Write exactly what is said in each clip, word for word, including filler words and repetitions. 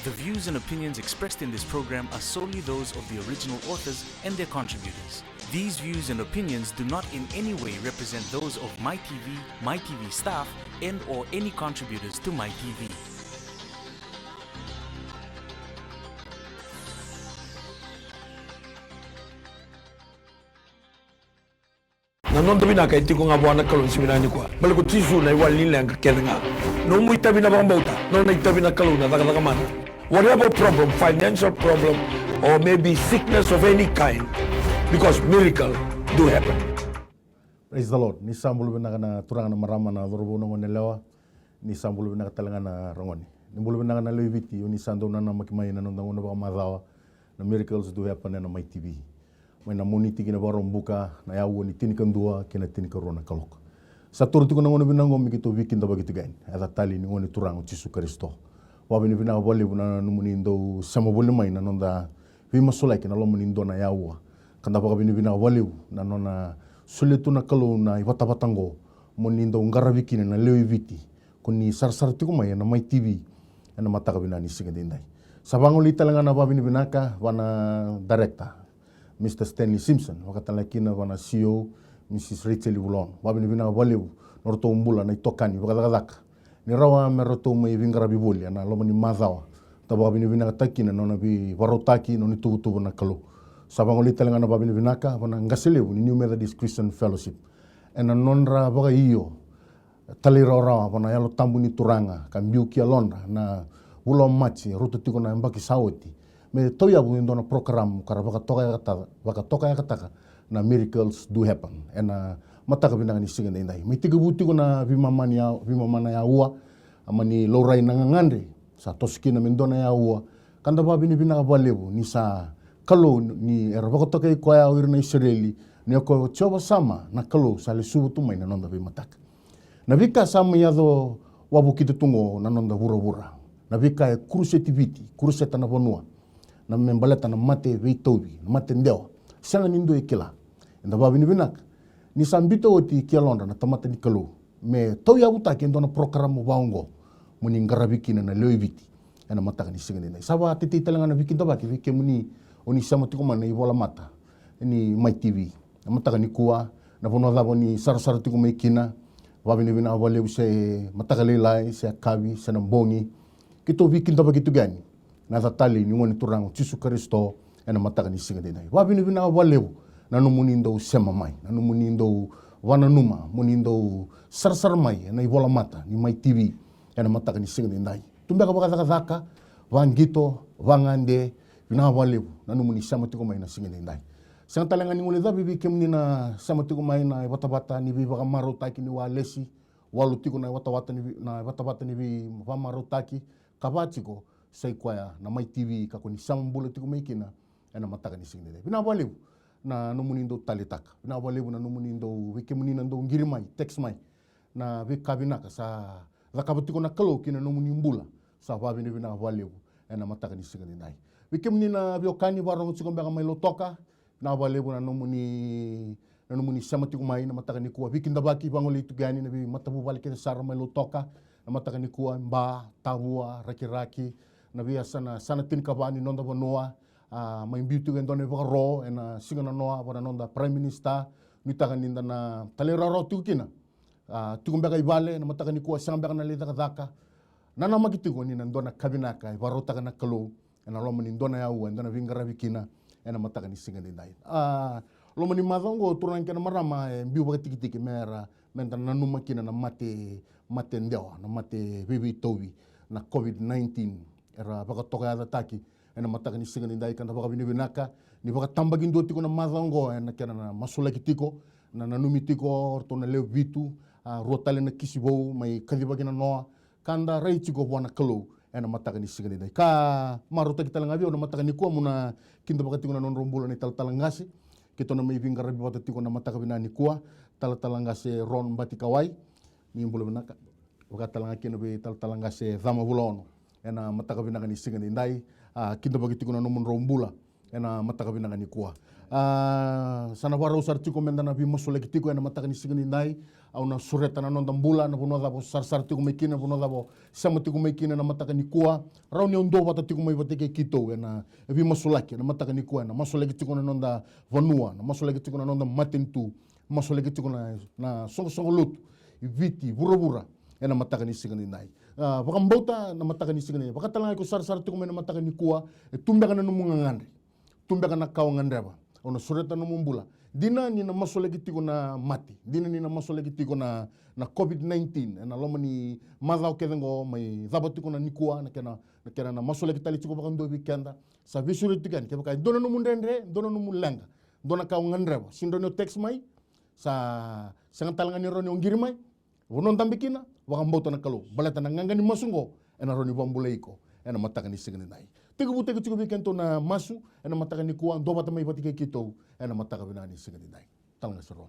The views and opinions expressed in this program are solely those of the original authors and their contributors. These views and opinions do not in any way represent those of My T V, My T V staff, and or any contributors to My T V. Na noda vinaka e tiko ga vua na Kalou ni siga vinaka nikua. Baleta ko Jisu na iwali ni leqa kece ga. Nomu itavi na vakabauta, nona itavi na Kalou na cakacaka mana. Whatever problem, financial problem, or maybe sickness of any kind, because miracle do happen. Praise the Lord. Ni sa bula vinaka na turaga na marama, na cauravou, na gone yalewa. Ni sa bula vinaka tale ga na ragone. Ni bula vinaka na lewe i Viti, o ni sa dau nanamaki mai na noda gauna vakamacawa na Miracles Do Happen ena Mai T V. Mai na Moniti ki na Vakaraubuka, na aua ni tinikadua ki na tinikarua na kaloko. Sa toro tiko na gauna vinaka oqo me keitou veikidavaki tiko yani. Yaca talei ni Gone Turaga o Jisu Karisito. Vakavinavinaka vakalevu na nomuni dau sema voli mai na noda veimasulaki ena loma ni dua na aua. Ka da vakavinavinaka vakalevu na nona solia tu na Kalou na ivatavata oqo mo ni dau qaravi kina na lewe i Viti ko ni sarasara tiko mai ena Mai T V ena mataka vinaka ni siga edaidai. Sa vagolei tale ga na vakavinavinaka vua na director, Mister Stanley Simpson, vaka tale ga kina vua na C E O, Missus Rachel Vulaono. Vakavinavinaka vakalevu na nodratou bula na itokani vakacakacaka ni rawa me ratou mai veiqaravi voli ena loma ni macawa. Da vakavinavinakataka kina na nona veivakarautaki, na nona ituvatuva na Kalou. Sa vagolei tale ga na vakavinavinaka vua na qase levu ni New Methodist Christian Fellowship ena nodra vakaio talairawarawa vua na Yalo Tabu ni Turaga ka biu ki yalodra na vula o Maji, rauta tiko na yabaki sa oti, me tauyavu e dua na program ka ra vakatoka-, vakatokayakataka na Miracles Do Happen ena mataka vinaka ni siga edaidai. Mai tekivu tiko na veimama ni a-, veimama na aua, a mani laurai na gagadre, sa toso kina me dua na aua, ka da vakavinavinaka vakalevu ni sa Kalou ni era vakatokai koya o ira na Isireli, ni o koya o Jiova Sama na Kalou sa lesuva tu mai na noda veimataka. Na veika sa mai yaco wavokita tu oqo na noda vuravura. Na veika e kuruseti Viti, kuruseta na vanua. Na me baleta na mate veitauvi, na mate dewa. Sega ni dua e kila. Eda vakavinavinaka ni sa biuta oti ki yalodra na tamata ni Kalou me tauyavutaki e dua na porokaramu vaka oqo mo ni qaravi kina na lewe i Viti ena mataka ni siga edaidai. Sa vakatetei tale ga na veikidavaki vei kemuni o ni sema tiko mai na ivolamata ni Mai T V. Na mataka nikua, na vanua cava o ni sarasara tiko mai kina, vakavinavinaka vakalevu, se mataka lailai, se yakavi, se na bogi. Keitou veikidavaki tiko yani na yaca talei ni Gone Turaga o Jisu Karisito ena mataka ni siga edaidai. Vakavinavinaka vakalevu na nomuni dau sema mai, na nomuni dau vakananuma mo ni dau sarasara mai ena ivolamata ni Mai T V ena mataka ni siga edaidai. Tu beka vakacakacaka, vaqito, vagade, vinaka vakalevu na nomuni sema tiko mai na siga edaidai. Sega tale ga ni guilecavi vei kemuni na sema tiko mai na ivatavata ni veivakamarautaki ni Walesi, walu tiko na ivatavata ni vei-, na ivatavata ni veivakamarautaki, ka va tiko sa i koya na Mai T V ka ko ni sema bula tiko mai kina ena mataka ni siga edaidai. Vinaka vakalevu na nomuni dau taleitaka. Vinaka vakalevu na nomuni dau, vei kemuni na dau qiri mai, text mai na veika vinaka sa cakava tiko na Kalou ki na nomuni bula. Sa vakavinavinaka vakalevu ena mataka ni siga edaidai. Vei kemuni na veiwekani vakarorogo tiko beka mai Lautoka, vinaka vakalevu na nomuni, na nomuni sema tiko mai na mataka nikua. Veikidavaki vagolei tiko yani na veimatavuvale kece sara mai Lautoka na mataka nikua, Ba, Tavua, Rakiraki, na veiyasana, yasana tinikava ni noda vanua. A, mai biu tiko e dua na ivakaro ena siga nanoa vua na noda Prime Minister. Nuitaka ni da na talairawarawa tiko kina. A, tiko beka i vale na mataka nikua, sega beka na lai cakacaka. Nanamaki tiko ni na dua na ka vinaka e vakarautaka na Kalou ena loma ni dua na aua eda na veiqaravi kina ena mataka ni siga edaidai. A, loma ni macawa oqo, turaga kei na marama, e biu vakatikitiki mera, meda nanuma kina na mate, mate dewa, na mate veiveitauvi, na COVID nineteen era vakatokayacataki ena mataka ni siga edaidai, ka da vakavinavinaka ni vakatabakidua tiko na macawa oqo ena kena na masulaki tiko, na nanumi tiko o ratou na lewe vitu, a, rua tale na kisi vou mai kacivaki nanoa, ka da rai tiko vua na Kalou ena mataka ni siga edaidai. Ka marautaki tale ga vei au na mataka nikua meu na kidavaka tiko na nodrau bula na italatala qase. Keitou na mai veiqaravi vata tiko na mataka vinaka nikua, talatala qase Ron Batikawai. Ni bula vinaka. Vaka tale ga kina vei talatala qase Cama Vulaono ena mataka vinaka ni siga edaidai. A, kidavaki tiko na nomudrau bula ena mataka vinaka nikua. A, sa na vakarau sara tiko meda na veimasulaki tiko ena mataka ni siga nidai. Au na sureta na noda bula, na vanua cava o sarasara tiko mai kina, na vanua cava o sema tiko mai kina ena mataka nikua. Rawa ni o duavata tiko mai vata kei keitou ena veimasulaki ena mataka nikua, ena masulaki tiko na noda vanua, na masulaki tiko na noda matanitu, masulaki tiko na, na soqosoqo lotu i Viti, vuravura, ena mataka ni siga nidai. A, vakabauta na mataka ni siga nidai. Vakatalega iko sarasara tiko mai ena mataka nikua, e tu beka na nomu gagadre. Tu beka na ka o gadreva. O na sureta na nomu bula. Dina ni na masulaki tiko na mate. Dina ni na masulaki tiko na, na COVID nineteen. Ena loma ni macawa kece oqo mai cava tiko na nikua, na kena, na kena na masulaki tale tiko vakadua vei keda. Sa veisureti tiko yani. Kevaka e dua na nomu dredre, dua na nomu leqa, dua na ka o gadreva, sega ni o text mai, sa sega tale ga ni rawa ni o qiri mai. Vanua o dabe kina, vakabauta na Kalou. Baleta na qaqa ni masu oqo ena rawa ni vakabulai iko ena mataka ni siga nidai. Tekivutaki tiko vei kedatou na masu ena mataka nikua, duavata mai vata kei keitou ena mataka vinaka ni siga nidai. Talega sara.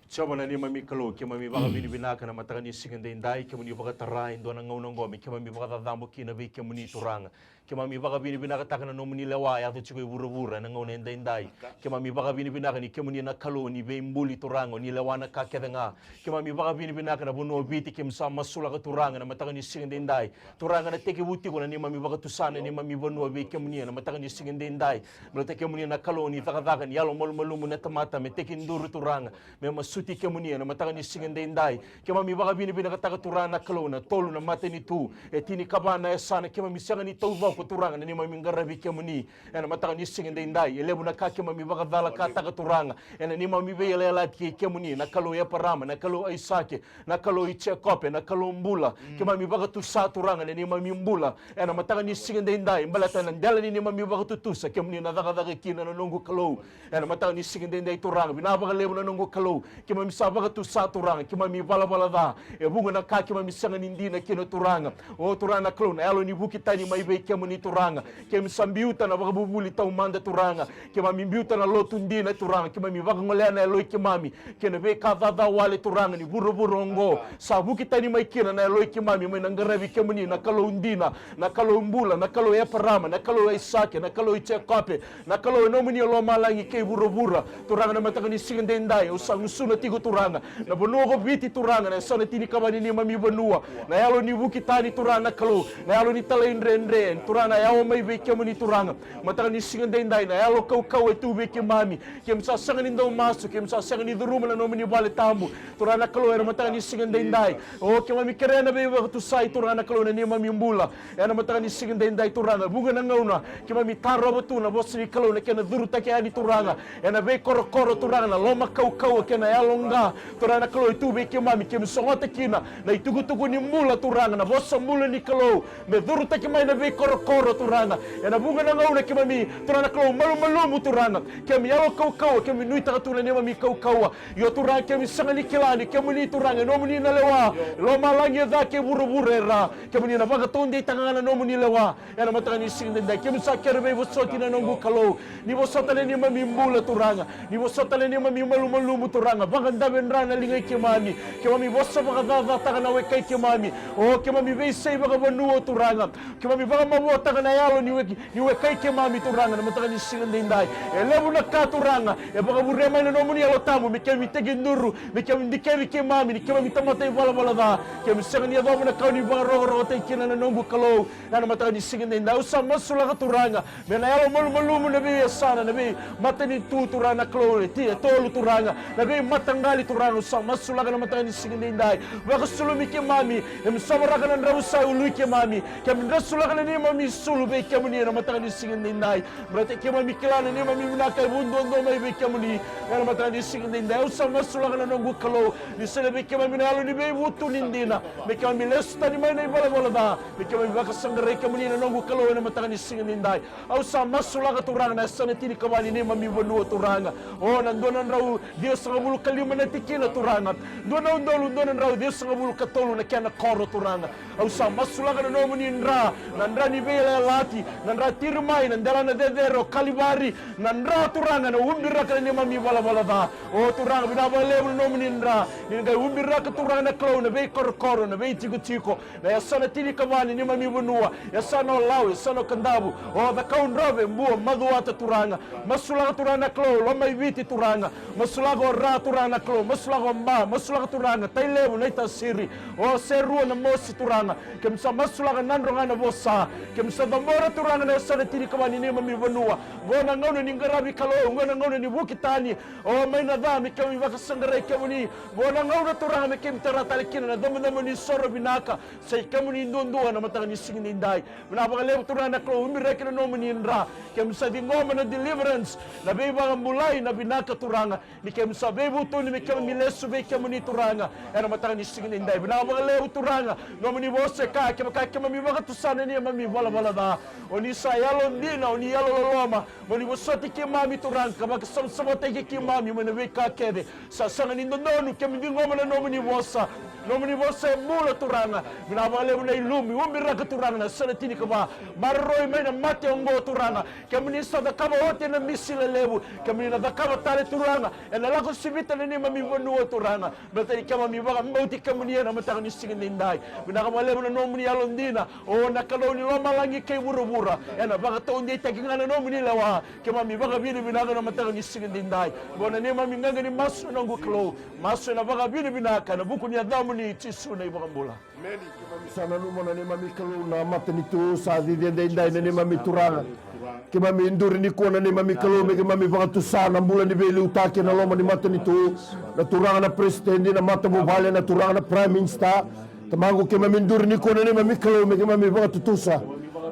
Jiova na neimami Kalou, keimami vakavinavinaka na mataka ni siga edaidai, kemuni vakatara e dua na gauna oqo me keimami vakacacabo kina vei kemuni Turaga. Keimami vakavinavinakataka na nomuni lewa e yaco tiko e vuravura ena gauna edaidai. Keimami vakavinavinaka ni kemuni na Kalou ni veibuli Turaga, ni lewa na ka kece ga. Keimami vakavinavinaka na vanua o Viti keimami sa masulaka Turaga ena mataka ni siga edaidai. Turaga na tekivu tiko na neimami vakatusa na neimami vanua vei kemuni ena mataka ni siga edaidai. Baleta kemuni na Kalou ni cakacaka, ni yalo malumalumu na tamata me tekiduru Turaga. Me masuti kemuni ena mataka ni siga edaidai. Keimami vakavinavinakataka Turaga na Kalou na tolu na matanitu e tinikava na yasana keimami sega ni taucoko Turaga na neimami qaravi kemuni. Ena mataka ni siga edaidai, e levu na ka keimami vakacalakataka Turaga. Ena neimami veiyalayalati kei kemuni, na Kalou Eparama, na Kalou Aisake, na Kalou i Jekope, na Kalou bula. Keimami vakatusa Turaga na neimami bula ena mataka ni siga edaidai, baleta na dela ni neimami vakatutusa kemuni na cakacaka kina na noqu Kalou. Ena mataka ni siga edaidai Turaga, vinaka vakalevu na noqu Kalou. Keimami sa vakatusa Turaga, keimami valavala ca. E vuqa na ka keimami sega ni dina kina Turaga. O Turaga na Kalou, na yalo ni vuki tani mai vei kemuni Turaga. Keimami sa biuta na vakavuvuli taumada Turaga. Keimami biuta na lotu dina Turaga. Keimami vakagolea na yaloi keimami kei na veika caca wale Turaga ni vuravura oqo. Sa vuki tani mai kina na yaloi keimami mai na qaravi kemuni na Kalou dina, na Kalou bula, na Kalou Eparama, na Kalou Aisake, na Kalou i Jekope, na Kalou e nomuni e lomalagi kei vuravura. Turaga na mataka ni siga edaidai, au sa gusuna tiko Turaga na vanua ko Viti Turaga, na yasana tinikava ni neimami vanua. Na yalo ni vuki tani Turaga na Kalou, na yalo ni talaidredre Turaga, na yawa mai vei kemuni Turaga. Mataka ni siga edaidai, na yalo kaukauwa e tu vei keimami. Keimami sa sega ni dau masu, keimami sa sega ni curuma na nomuni vale tabu. Turaga na Kalou, ena mataka ni siga edaidai, o keimami kerea na veivakatusai Turaga na Kalou na neimami bula. Ena mataka ni siga edaidai Turaga, vuqa na gauna keimami tarova tu na vosa ni Kalou, na kena curutaki yani Turaga ena veikorokoro Turaga, na loma kaukauwa kei na yaloqa. Turaga na Kalou, e tu vei keimami, keimami sogota kina na itukutuku ni bula Turaga, na vosa bula ni Kalou me curutaki mai na veikorokoro Turaga. Ena vuqa na gauna keimami Turaga na Kalou malumalumu Turaga, keimami yalo kaukauwa, keimami nuitaka tu na neimami kaukauwa. Io Turaga, keimami sega ni kila ni kemuni Turaga e nomuni na lewa, lomalagi e ca kei vuravura e ra. Kemuni na vakataudeitaka ga na nomuni lewa. Ena mataka ni siga edaidai, keimami sa kere veivosoti na noqu Kalou. Ni vosota na neimami bula Turaga. Ni vosota na neimami malumalumu Turaga. Vakadavedra na ligai keimami. Keimami vosa vakacacataka na wekai keimami. O keimami veisei vakavanua Turaga. Keimami vakamavoataka na yalo ni weki, ni wekai keimami Turaga na mataka ni siga edaidai. E levu na ka Turaga e vakavurea mai na nomuni Yalo Tabu me keimami tekiduru, me keimami dikevi keimami ni keimami tamata ivalavala ca. Keimami sega ni yacova na ka o ni vakarokorokotaki kina na noqu Kalou. Ena mataka ni siga edaidai au sa masulaka Turaga me na yalo malumalumu na veiyasana, na veimatanitu Turaga na Kalou e ti e tolu Turaga, na veimataqali Turaga. Au sa masulaka na mataka ni siga edaidai, vakasulumi keimami, keimami sovaraka na dravusa e ului keimami, keimami drasulaka na neimami sulu vei kemuni ena mataka ni siga edaidai. Baleta keimami kila na neimami vinaka e vu duadua mai vei kemuni. Ena mataka ni siga edaidai au sa masulaka na noqu Kalou, ni solia vei keimami na yalo ni veivutuni dina me keimami lesu tani mai na ivalavala ca, me keimami vakasaqarai kemuni na noqu Kalou ena mataka ni siga edaidai. Au sa masulaka Turaga na yasana tinikava ni neimami vanua Turaga. O na dua na drau ciwasagavulu lima na tikina, Turaga. Dua na udolu dua na drau ciwasagavulu ka tolu na kena koro, Turaga. Au sa masulaka na nomuni dra, na dra ni veiyalayalati, na dra tiri mai na delana cecere o Kalivari, na dra, Turaga, na ubiraka na neimami valavala ca. O Turaga, vinaka vakalevu na nomuni dra ni qai ubiraka, Turaga na Kalou, na veikorokoro, na veitikotiko, na yasana tinikava ni neimami vanua, yasana o Lau, yasana o Kadavu, o Cakaudrove, Bua, Macuata, Turaga. Masulaka, Turaga na Kalou, Lomaiviti, Turaga. Masulaka o Ra, Turaga na Kalou, masulaka o Ba, masulaka, Turaga, Tailevu, Naitasiri, o Serua, Namosi, Turaga. Keimami sa masulaka Nadroga, Navosa. Keimami sa cabora, Turaga, na yasana tinikava ni neimami vanua. Qo na gauna ni qaravi Kalou, qo na gauna ni vuki tani. O mai na ca me keimami vakasaqarai kemuni. Qo na gauna, Turaga, me keimami tara tale kina na icabocabo ni soro vinaka. Sa i kemuni duadua ena mataka ni siga nidai. Vinaka vakalevu, Turaga na Kalou, ubiraki na nomuni dra. Keimami sa ciqoma na deliverance, na veivakabulai, na vinaka, Turaga. Ni keimami sa veivutuni me keimami lesu vei kemuni, Turaga, ena mataka ni siga nidai. Vinaka vakalevu, Turaga, nomuni vosa e kaya, kevaka keimami vakatusa na neimami valavala ca, o ni sa yalodina, o ni yalololoma, mo ni vosoti keimami, Turaga, ka vakasavasavataki keimami mai na veika kece sa sega ni dodonu. Keimami ciqoma na nomuni vosa. Nomuni vosa e bula, Turaga. Vinaka vakalevu na ilumu, ubiraka, Turaga, na yasana tinikava. Maroroi mai na mate oqo, Turaga. Kemuni sa cakava oti ena misi lelevu, kemuni na cakava tale, Turaga. Ena lako sivita na neimami vanua, Turaga, baleta ni keimami vakabauti kemuni ena mataka ni siga nidai. Vinaka vakalevu na nomuni yalodina, o na Kalou ni lomalagi kei vuravura. Ena vakataudeitaki ga na nomuni lewa. Keimami vakavinavinaka ena mataka ni siga nidai. Qo na neimami qaqa ni masu, na noqu Kalou. Masu ena vakavinavinaka ena vuku ni yacamuni, Jisu na iVakabula. Emeni. Keimami sa nanuma, na neimami Kalou, na matanitu sa cici edaidai, na neimami Turaga. Keimami duri nikua, na neimami Kalou, me keimami vakatusa na bula ni veiliutaki ena loma ni matanitu. Na turaga na peresitedi, na matavuvale, na turaga na Prime Minister. Tamaqu, keimami duri nikua, na neimami Kalou, me keimami vakatutusa.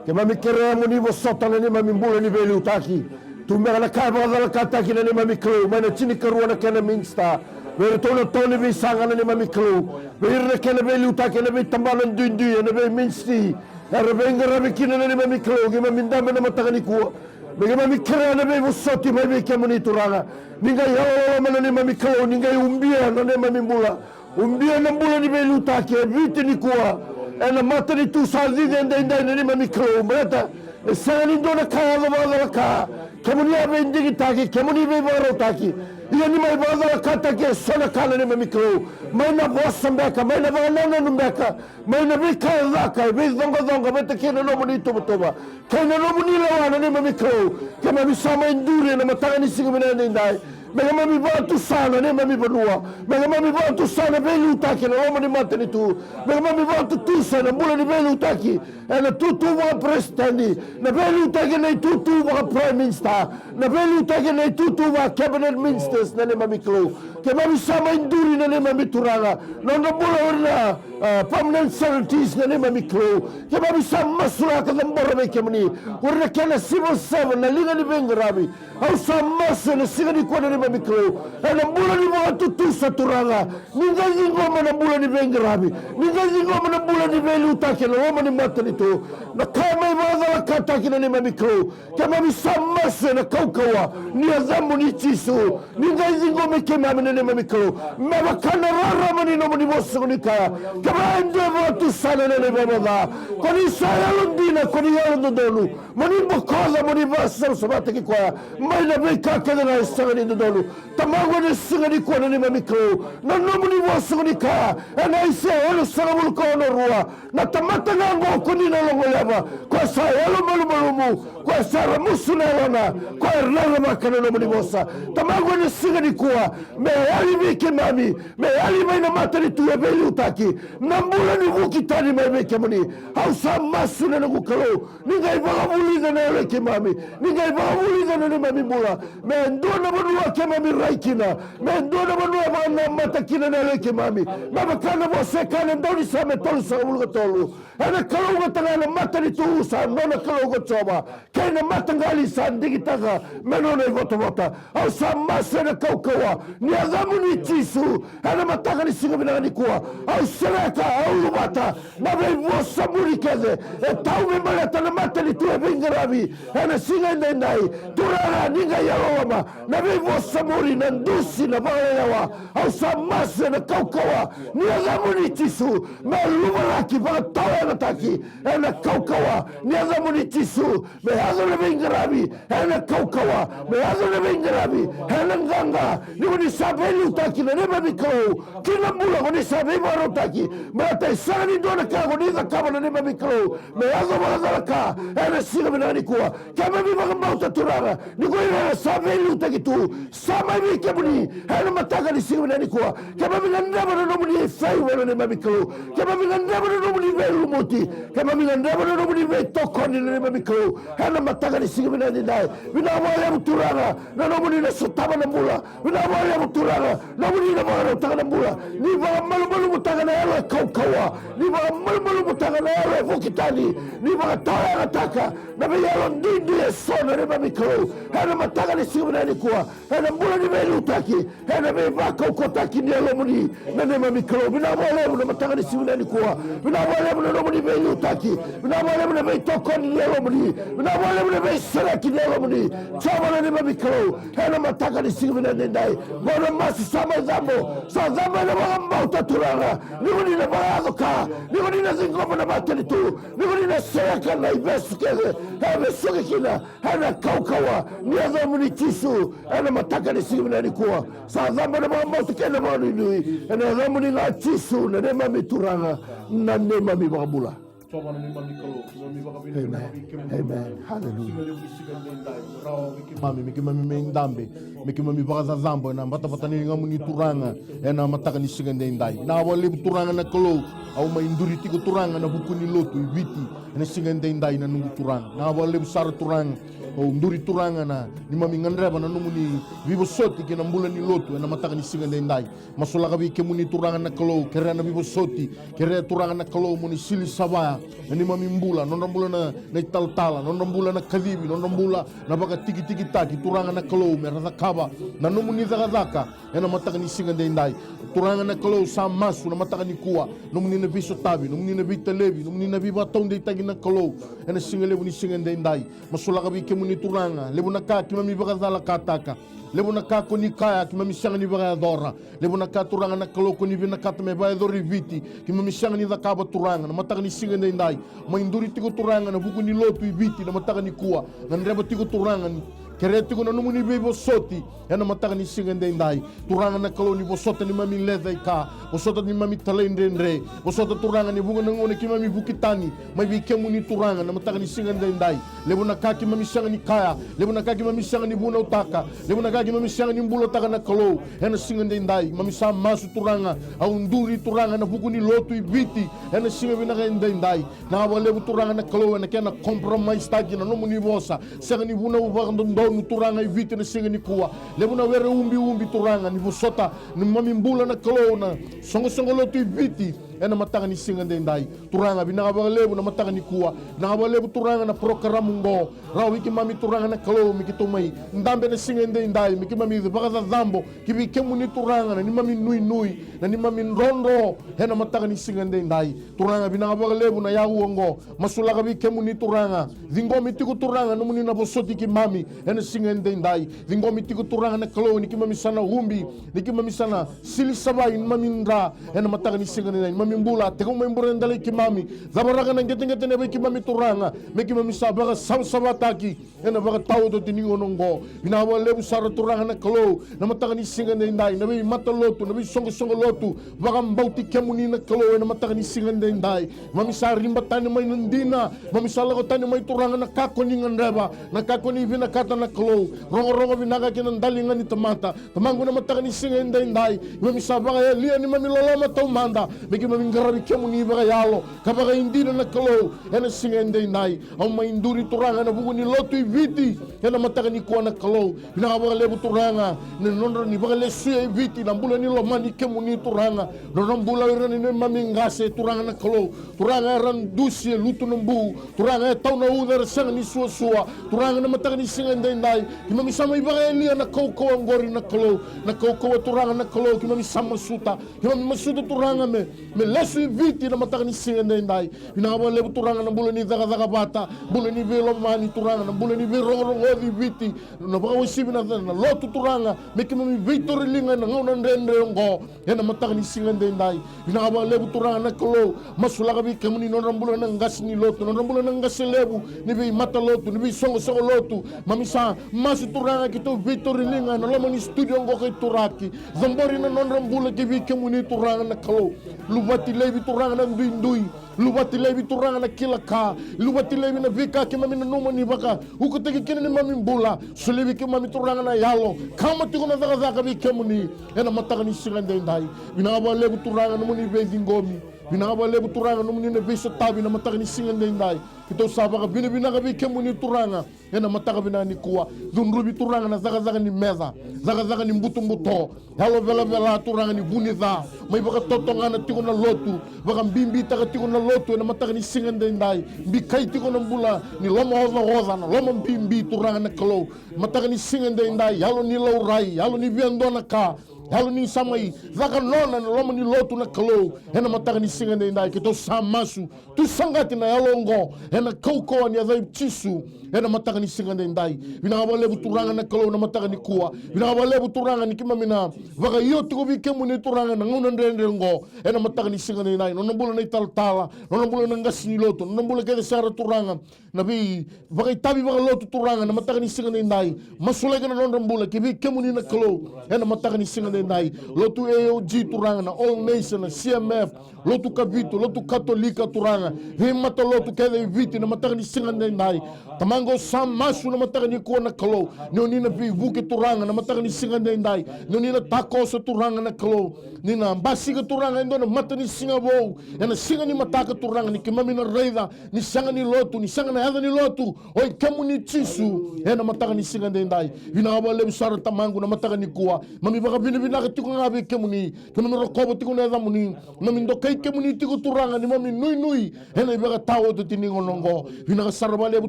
Keimami kerea mo ni vosota na neimami bula ni veiliutaki. Tu beka na ka e vakacalakataki, na neimami Kalou, mai na tinikarua na kena minisita. Vei iratou na to ni veisaqa, na neimami Kalou. Vei ira na kena veiliutaki ena veitabana duidui, ena veiminisitiri era veiqaravi kina, na neimami Kalou, keimami dabe ena mataka nikua. Me keimami kerea na veivosoti mai vei kemuni, Turaga. Ni qai yalololoma, na neimami Kalou, ni qai ubia na neimami bula. Ubia na bula ni veiliutaki e Viti nikua, ena matanitu sa cici edaidai, na neimami Kalou. Baleta e sega ni dua na ka e yaco vakacalaka. Kemuni a veidigitaki, kemuni veivakarautaki. Ia ni mai vakacalakataki eso na ka, na neimami Kalou, mai na vosa beka, mai na vakanananu beka, mai na veika e caka, e veicoqacoqa vata kei na nomuni ituvatuva kei na nomuni lewa, na neimami Kalou. Keimami sa mai duri ena mataka ni siga vinaka edaidai me keimami vakatusa na neimami vanua, me keimami vakatusa na veiliutaki ena loma ni matanitu, me keimami vakatutusa na bula ni veiliutaki ena itutu vakaperesitedi, na veiliutaki ena itutu vakaprime minister, na veiliutaki ena itutu vakacabinet ministers, na neimami Kalou. Keimami sa mai duri, na neimami Turaga, na nodra bula o ira na, ah, permanent secretaries, na neimami Kalou. Keimami sa masulaka, cabora vei kemuni o ira na kena civil servant, na liga ni veiqaravi. Au sa masu ena siga nikua, na neimami Kalou, ena bula ni vakatutusa, Turaga. Ni qai ciqoma na bula ni veiqaravi, ni qai ciqoma na bula ni veiliutaki ena loma ni matanitu. Na ka e mai vakacalakataki, na neimami Kalou, keimami sa masu ena kaukauwa ni yacamuni, Jisu. Ni qai ciqomi keimami, na neimami Kalou, me vaka na rarama ni nomuni vosa, ni kaya, kevaka e dua e vakatusa na nona ivalavala ca, ko ni sa yalodina, ko ni yalododonu, mo ni bokoca, mo ni vakasavasavataki koya mai na veika kece ga e sega ni dodonu. Tamaqu, ena siga nikua, na neimami Kalou, na nomuni vosa ni kaya ena Aisea onosagavulu ka ono, rua, na tamata ga oqo ko ni na logoleva, ko sa yalomalumalumu, ko sa ramusu na yalona, ko rarama vaka na nomuni vosa. Tamaqu, ena siga nikua, me yali vei keimami, me yali mai na matanitu e veiliutaki na bula ni vuki tani mai vei kemuni. Au sa masu, na noqu Kalou, ni qai vakavulica na yalo i keimami, ni qai vakavulica na neimami bula. Me dua na vanua keimami rai kina, me dua na vanua e vakanamata kina na yalo i keimami. Me vaka na vosa e kaya na daunisame tolusagavulu ka tolu, ena kalougata ga na matanitu sa nona Kalou ko Jiova, kei na mataqali sa digitaka me nona ivotavota. Au sa masu ena kaukauwa ni yacamuni, Jisu, ena mataka ni siga vinaka nikua. Au sereka, au luvata na veivosa muri kece e tau me baleta na matanitu e veiqaravi ena siga edaidai. Turaga, ni qai yalololoma na veivosa muri, na dusi na vakalelewa. Au sa masu ena kaukauwa ni yacamuni Jisu, me luvalaki vakatawayagataki ena kaukauwa ni yacamuni Jisu, me yaco na veiqaravi ena kaukauwa, me yaco na veiqaravi ena qaqa. Ni ko ni sa veiliutaki na neimami Kalou ki na bula, ko ni sa veivakarautaki, baleta e sega ni dua na ka ko ni cakava na neimami Kalou me yaco vakacalaka ena siga vinaka nikua. Keimami vakabauta Turaga, ni ko ira era sa veiliutaki tu, sa mai vei kemuni ena mataka ni siga vinaka nikua. Keimami gadreva na nomuni favor na neimami Kalou. Keimami gadreva na nomuni veilumuti. Keimami gadreva na nomuni veitokoni na neimami Kalou ena mataka ni siga vinaka nidai. Vinaka vakalevu Turaga na nomuni na sotava na bula. Vinaka vakalevu Turaga nomuni na vakarautaka na bula. Ni vakamalumalumutaka na yalo e kaukauwa. Ni vakamalumalumutaka na yalo e vuki tani. Ni vakatawayagataka na veiyalo duidui eso na neimami Kalou ena mataka ni siga vinaka nikua. Ena bula ni veiliutaki, ena veivakaukauwataki ni yalomuni na neimami Kalou. Vinaka vakalevu na mataka ni siga vinaka nikua. Vinaka vakalevu na nomuni veiliutaki. Vinaka vakalevu na veitokoni ni yalomuni. Vinaka vakalevu na veisereki ni yalomuni, Jiova na neimami Kalou. Ena mataka ni siga vinaka nidai, vua na masu sa mai cabo, sa cabo ena vakabauta Turaga, ni ko ni na vakayaco ka, ni ko ni na ciqoma na matanitu, ni ko ni na sereka na ivesu kece e vesuki kina ena kaukauwa ni yacamuni Jisu. Ena mataka ni siga vinaka nikua, sa cabo na vakabauta kei na vakanuinui ena yacamuni ga Jisu na neimami Turaga, na neimami Vakabula. Jiova na neimami Kalou, keimami vakavinavinaka vei kemuni. Amen. Hallelujah. Siga levu ni siga edaidai, rawa vei keimami me keimami mai dabe, me keimami vakacacabo ena batabata ni ligamuni Turaga ena mataka ni siga edaidai. Vinaka vakalevu Turaga na Kalou, au mai duri tiko Turaga na vuku ni lotu i Viti ena siga edaidai na noqu Turaga. Vinaka vakalevu sara Turaga, au duri Turaga na neimami gadreva na nomuni veivosoti kei na bula ni lotu ena mataka ni siga edaidai. Masulaka vei kemuni Turaga na Kalou, kerea na veivosoti, kerea Turaga na Kalou mo ni sili savaya na neimami bula, nodra bula na, na italatala, nodra bula na kacivi, nodra bula na vakatikitikitaki, Turaga na Kalou, me ra cakava na nomuni cakacaka ena mataka ni siga edaidai. Turaga na Kalou, sa masu na mataka nikua, nomuni na veisotavi, nomuni na veitalevi, nomuni na veivakataudeitaki na Kalou ena siga levu ni siga edaidai. Masulaka vei kemuni Turaga, levu na ka keimami vakacalakataka, levu na ka ko ni kaya keimami sega ni vakayacora, levu na ka Turaga na Kalou ko ni vinakata me vakayacori Viti, keimami sega ni cakava Turaga na mataka ni siga edaidai. Mai duri tiko Turaga na vuku ni lotu i Viti na mataka nikua, gadreva tiko Turaga ni kerea tiko na nomuni veivosoti ena mataka ni siga edaidai. Turaga na Kalou, ni vosota neimami lecaika, vosota neimami talaidredre, vosota Turaga ni vuqa na gauna keimami vuki tani mai vei kemuni Turaga na mataka ni siga edaidai. Levu na ka keimami sega ni kaya, levu na ka keimami sega ni vunautaka, levu na ka keimami sega ni bulataka na Kalou ena siga edaidai. Keimami sa masu Turaga, au duri Turaga na vuku ni lotu i Viti ena siga vinaka edaidai. Vinaka vakalevu Turaga na Kalou ena kena compromise taki na nomuni vosa, sega ni vunau vakadodonu Turaga i Viti na siga nikua. Levu na were ubiubi Turaga, ni vosota neimami bula na Kalou na soqosoqo lotu i Viti ena mataka ni siga edaidai. Turaga, vinaka vakalevu na mataka nikua. Vinaka vakalevu Turaga na porokaramu oqo. Rawa vei keimami Turaga na Kalou me keitou mai dabe na siga edaidai, me keimami vakacacabo ki vei kemuni Turaga na neimami nuinui, na neimami drodro ena mataka ni siga edaidai. Turaga, vinaka vakalevu na yaua oqo. Masulaka vei kemuni Turaga, ciqomi tiko Turaga nomuni na vosoti keimami ena siga edaidai. Ciqomi tiko Turaga na Kalou ni keimami sa na ubi, ni keimami sa na sili savai neimami dra ena mataka ni siga edaidai, neimami bula, tekivu mai bure delai keimami, cavaraka na qeteqete nei vei keimami Turaga, me keimami sa vakasavasavataki ena vakataotioti ni gauna oqo. Vinaka vakalevu sara Turaga na Kalou na mataka ni siga edaidai, na veimatalotu, na veisoqosoqo lotu, vakabauti kemuni na Kalou ena mataka ni siga edaidai. Keimami sa riba tani mai na dina, keimami sa lako tani mai Turaga na ka ko ni gadreva, na ka ko ni vinakata na Kalou. Rogorogo vinaka kei na daliga ni tamata. Tamaqu, na mataka ni siga edaidai, keimami sa vakayalia neimami loloma taumada me keimami qaravi kemuni vakayalo ka vakaidina na Kalou ena siga edaidai. Au mai duri Turaga ena vuku ni lotu i Viti ena mataka nikua na Kalou. Vinaka vakalevu Turaga ni nodra ni vakalesuya e Viti na bula ni lomani kemuni Turaga. Nodra bula o ira na neimami qase Turaga na Kalou. Turaga era dusi e lutu na bu. Turaga e tau na uca era sega ni suasua. Turaga na mataka ni siga edaidai, keimami sa mai vakayalia na kaukauwa oqori na Kalou. Na kaukauwa Turaga na Kalou keimami sa masuta. Keimami masuta Turaga me, me lesu i Viti na mataka ni siga edaidai. Vinaka vakalevu Turaga na bula ni cakacaka vata, bula ni veilomani Turaga, na bula ni veirogorogoci i Viti, na vakauasivi na, na lotu Turaga, me keimami veitoriliga ena gauna dredre oqo. Ena mataka ni siga edaidai, vinaka vakalevu Turaga na Kalou, masulaka vei kemuni nodra bula na qase ni lotu, nodra bula na qase levu ni veimatalotu, ni veisoqosoqo lotu. Mami sa masu Turaga keitou veitoriliga ena loma ni studio oqo kei Turaki. Cabori na nodra bula ki vei kemuni Turaga na Kalou. Luvati laivi Turaga na duidui. Luvati laivi Turaga na kila ka. Luvati laivi na veika keimami nanuma ni vakaukataki kina neimami bula. Solia vei keimami Turaga na yalo. Kama tiko na cakacaka vei kemuni ena mataka ni siga edaidai. Vinaka vakalevu Turaga nomuni veiciqomi. Vinaka vakalevu Turaga nomuni na veisotavi na mataka ni siga edaidai. Keitou sa vakavinavinaka vei kemuni Turaga. Ena mataka vinaka nikua, cudruvi Turaga na cakacaka ni meca, cakacaka ni butobuto, yalo velavela Turaga ni vu ni ca, mai vakatotogana tiko na lotu, vakabibitaka tiko na lotu ena mataka ni siga edaidai, bikai tiko na bula ni lomaocaoca, na lomabibi Turaga na Kalou, mataka ni siga edaidai, yalo ni laurai, yalo ni via dua na ka, yalo ni sa mai caka nona ena loma ni lotu na Kalou, ena mataka ni siga edaidai, keitou sa masu, tu saqati na yalo oqo ena kaukauwa ni yaca i Jisu. Ena mataka ni siga edaidai, vinaka vakalevu Turaga na Kalou na mataka nikua. Vinaka vakalevu Turaga ni keimami na vakaio tiko vei kemuni Turaga na gauna dredre oqo. Ena mataka ni siga edaidai, nona bula na italatala, nona bula na qase ni lotu, nona bula kece sara Turaga, na veivakaitavi vakalotu Turaga na mataka ni siga edaidai. Masulaki na nodra bula ki vei kemuni na Kalou. Ena mataka ni siga edaidai, lotu A O G Turaga, na All Nation, na C M F, lotu Kavitu, lotu Katolika Turaga, veimatalotu kece i Viti na mataka ni siga edaidai. Tamaqu, au sa masu na mataka nikua na Kalou, ni oni na veivuke Turaga na mataka ni siga edaidai, ni oni na takoso Turaga na Kalou, ni na basika Turaga e dua na matanisiga vou ena siga ni mataka Turaga, ni keimami na raica ni sega ni lotu, ni sega na yaca ni lotu, o i kemuni Jisu, ena mataka ni siga edaidai. Vinaka vakalevu sara Tamaqu na mataka nikua, mami vakavinavinaka tiko ga vei kemuni, keimami rokova tiko na yacamuni, mami dokai kemuni tiko Turaga ni mami nuinui ena ivakataotioti ni gauna oqo. Vinaka sara vakalevu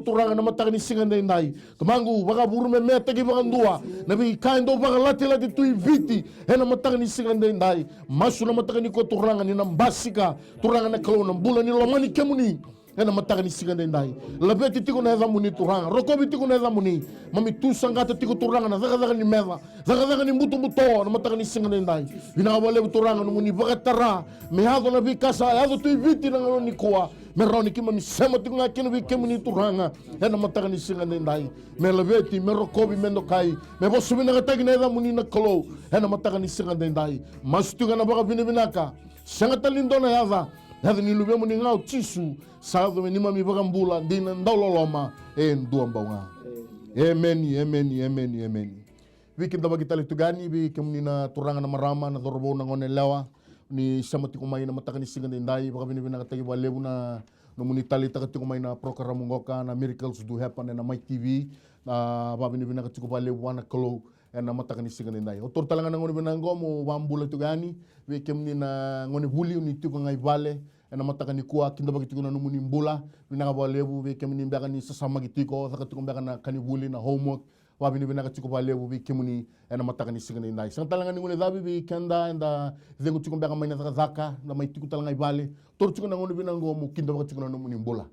Turaga na mataka ni siga edaidai. Tamaqu, vakavurumemeataki vakadua na veika e dau vakalatilati tu i Viti ena mataka ni siga edaidai. Masu na mataka nikua Turaga ni na basika Turaga na Kalou na bula ni lomani kemuni. Ena mataka ni siga edaidai, laveti tiko na yacamuni Turaga, rokovi tiko na yacamuni. Mami tu saqata tiko Turaga na cakacaka ni meca, cakacaka ni butobuto na mataka ni siga edaidai. Vinaka vakalevu Turaga nomuni vakatara me yaco na veika sa yaco tu i Viti na gauna nikua, me rawa ni keimami sema tiko ga kina vei kemuni Turaga. Ena mataka ni siga edaidai, me laveti, me rokovi, me dokai, me vosa vinakataki na yacamuni na Kalou. Ena mataka ni siga edaidai, masu tiko ga na vakavinavinaka. Sega tale ni dua na yaca, yaca ni Luvemuni ga o Jisu, sa yaco me neimami iVakabula dina dauloloma e dua bau ga. Emeni, emeni, emeni, emeni. Veikidavaki tale tu ga yani vei kemuni na turaga, na marama, na cauravou, na goneyalewa, ni sema tiko mai na mataka ni siga edaidai, vakavinavinakataki vakalevu na nomuni taleitaka tiko mai na program qoka na Miracles Do Happen ena Mai T V. A, vakavinavinaka tiko vakalevu vua na Kalou ena mataka ni siga edaidai. Au taura tale ga na gauna vinaka oqo meu vakabula tiko yani vei kemuni na gonevuli, oni tiko ga i vale ena mataka nikua, kidavaki tiko na nomuni bula. Vinaka vakalevu vei kemuni beka ni sasamaki tiko, caka tiko beka na ka ni vuli, na homework. Vakavinavinaka tiko vakalevu vei kemuni ena mataka ni siga edaidai. Sega tale ga ni guilecavi vei keda eda cegu tiko beka mai na cakacaka, da mai tiko tale ga i vale. Taura tiko na gauna vinaka oqo meu kidavaka tiko na nomuni bula.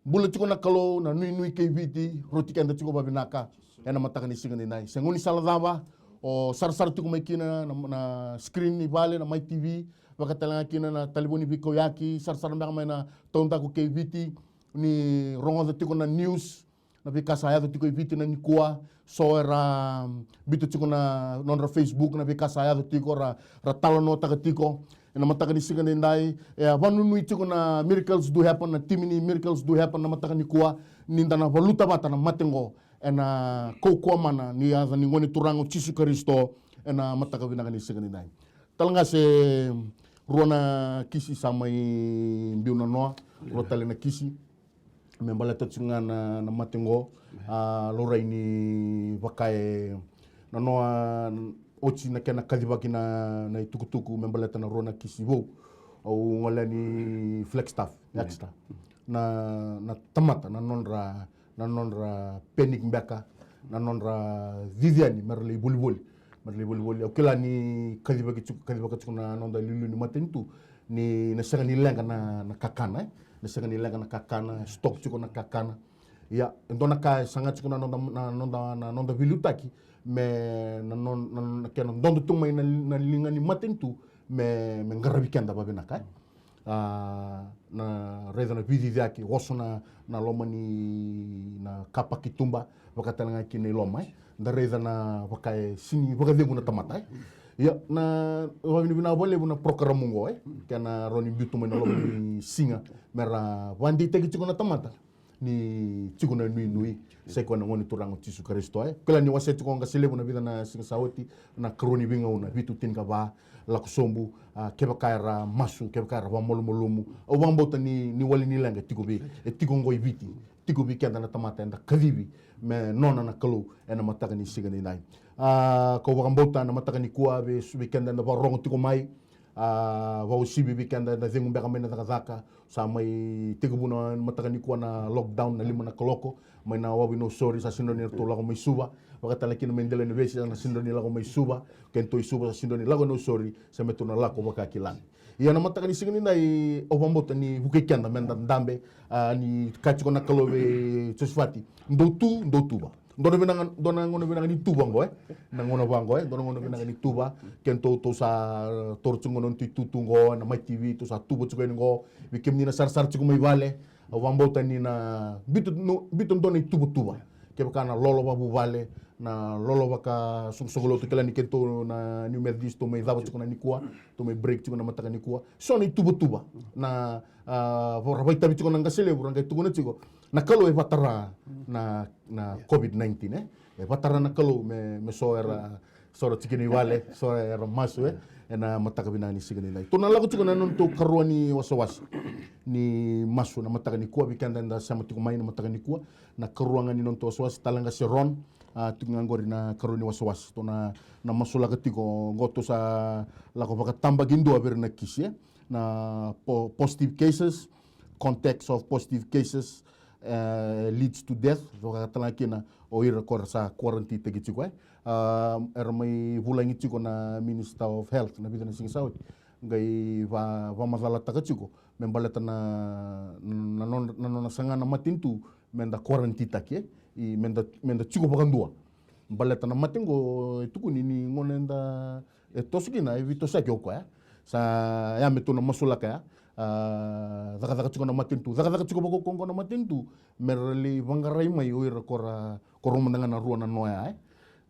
Bula tiko na Kalou, na nuinui kei Viti, roti keda tiko vavinaka ena mataka ni siga edaidai. Se gaunisala cava o sarasara tiko mai kina na, na screen ni vale na Mai T V, vaka tale ga kina na talevoni veikauyaki, sarasara beka mai na Taudaku kei Viti, ni rogoca tiko na news, na veika sa yaco tiko i Viti na nikua. So era, mm, biuta tiko na nodra Facebook na veika sa yaco tiko, ra, ra talanoataka tiko. Ena mataka ni siga edaidai, e a vanunui tiko na Miracles Do Happen, na timi ni Miracles Do Happen na mataka nikua, ni da na valuta vata na mate qo ena kaukauwa mana ni yaca ni Gone Turaga o Jisu Karisito ena mataka vinaka ni siga edaidai. Tale ga se rua na kisi sa mai biu na noa, rua tale na kisi me baleta tiko ga na, na mate qo. A, laurai ni vaka e na noa oti na kena kacivaki na, na itukutuku me baleta na rua na kisi vou. Au gole yani Flagstaff, Exeter. Na, na tamata, na nodra, na nodra panic beka, na nodra cici yani mera lai volivoli, mera lai volivoli. Au kila ni kacivaki tiko, kacivaka tiko na noda iliuliu ni matanitu. ni na sega ni leqa na, na kakana, e. Na sega ni leqa na kakana, stock tiko na kakana. Ia, e dua na ka e saga tiko na noda, na noda, na noda veiliutaki, me na, na, na, na kena dodo tu mai na, na liga ni matanitu, me, me qaravi keda vavinaka, e. A, na raica na veiciciyaki, oso na, na loma ni na kapa ki tuba, vaka tale ga kina i loma, e. Da raica na vaka e sini vakacegu na tamata, e. Ia, na vavinavinaka vakalevu na program oqo, e. Kena rawa ni biuta mai na loma ni siga, me ra vakadeitaki tiko na tamata ni tiko na inuinui, sa i koya na Gone Turaga o Jisu Karisito, e. Kila ni wasea tiko o qase levu na vica na siga sa oti, na karua ni veigauna, vitu tinikava, lako sobu, a, kevaka era masu, kevaka era vakamalumalumu. Au vakabauta ni, ni wali ni leqa e tiko vei, e tiko oqo i Viti, tiko vei keda na tamata eda kacivi me nona na Kalou ena mataka ni siga nidai. A, kau vakabauta na mataka nikua vei, vei keda eda vakarorogo tiko mai, a, vakauasivi vei keda eda cegu beka mai na cakacaka, sa mai tekivu na mataka nikua na lockdown na lima na kaloko, mai na wavu i Nausori sa sega ni ratou lako mai Suva, vaka tale kina mai Delainavesi sa sega ni lako mai Suva, keitou i Suva sa sega ni lako Nausori, sa me tou na lako vakakilai. Ia na mataka ni siga nidai au vakabauta ni vukei keda meda dabe, a, ni kaya tiko na Kalou vei Josefati, dou tu, dou tuva. Dua na vinaka, dua na gauna vinaka ni tuva oqo, e. Na gauna vaqo, e. Dua na gauna vinaka ni tuva. Keitou, tou sa, e, taura tiko na noda itutu oqo, na Mai T V, tou sa tuva tiko yani oqo. Vei kemuni na sarasara tiko mai vale, au vakabauta ni na biuta, no, biuta dua na ituvatuva. Kevaka na lolo vakavuvale, na lolo vakasoqosoqo lotu, kila ni keitou na New Methodist, tou mai cava tiko na nikua, tou mai break tiko na mataka nikua. So na ituvatuva. Na, a, ra vakaitavi tiko na qase levu, ra qai tukuna tiko, na Kalou e vatara na, na COVID nineteen, e. E vatara na Kalou me, me so era, so era tiko i vale, so era masu, e. Ena mataka vinaka ni siga nidai. Tou na lako tiko na nodatou karua ni wasewase ni masu na mataka nikua, vei keda eda sema tiko mai na mataka nikua. Na karua ga ni nodatou wasewase, Tale Qase Ron, a, tiko ga oqori na karua ni wasewase. Tou na, na masulaka tiko, oqo tou sa lako vakatabakidua vei ira na kisi, e. Na po-, positive cases, contacts of positive cases, e, leads to death, vaka tale ga kina o ira ko ra sa quarantine-taki tiko, e. A, era mai vulagi tiko na Minister of Health na vica na siga sa oti, qai va-, vakamacalataka tiko me baleta na, na, na nona, na nona saga na matanitu meda quarantine-taki, e. I meda, meda tiko vakadua. Baleta na mate oqo e tukuni ni gauna eda, e toso kina, e veitosaki o koya. Sa ya me tou na masulaka ya. A, cakacaka tiko na matanitu, cakacaka tiko vakaukauwa na matanitu me ra lai vaqarai mai o ira ko ra, ko rau mada ga na rua na noa ya, e.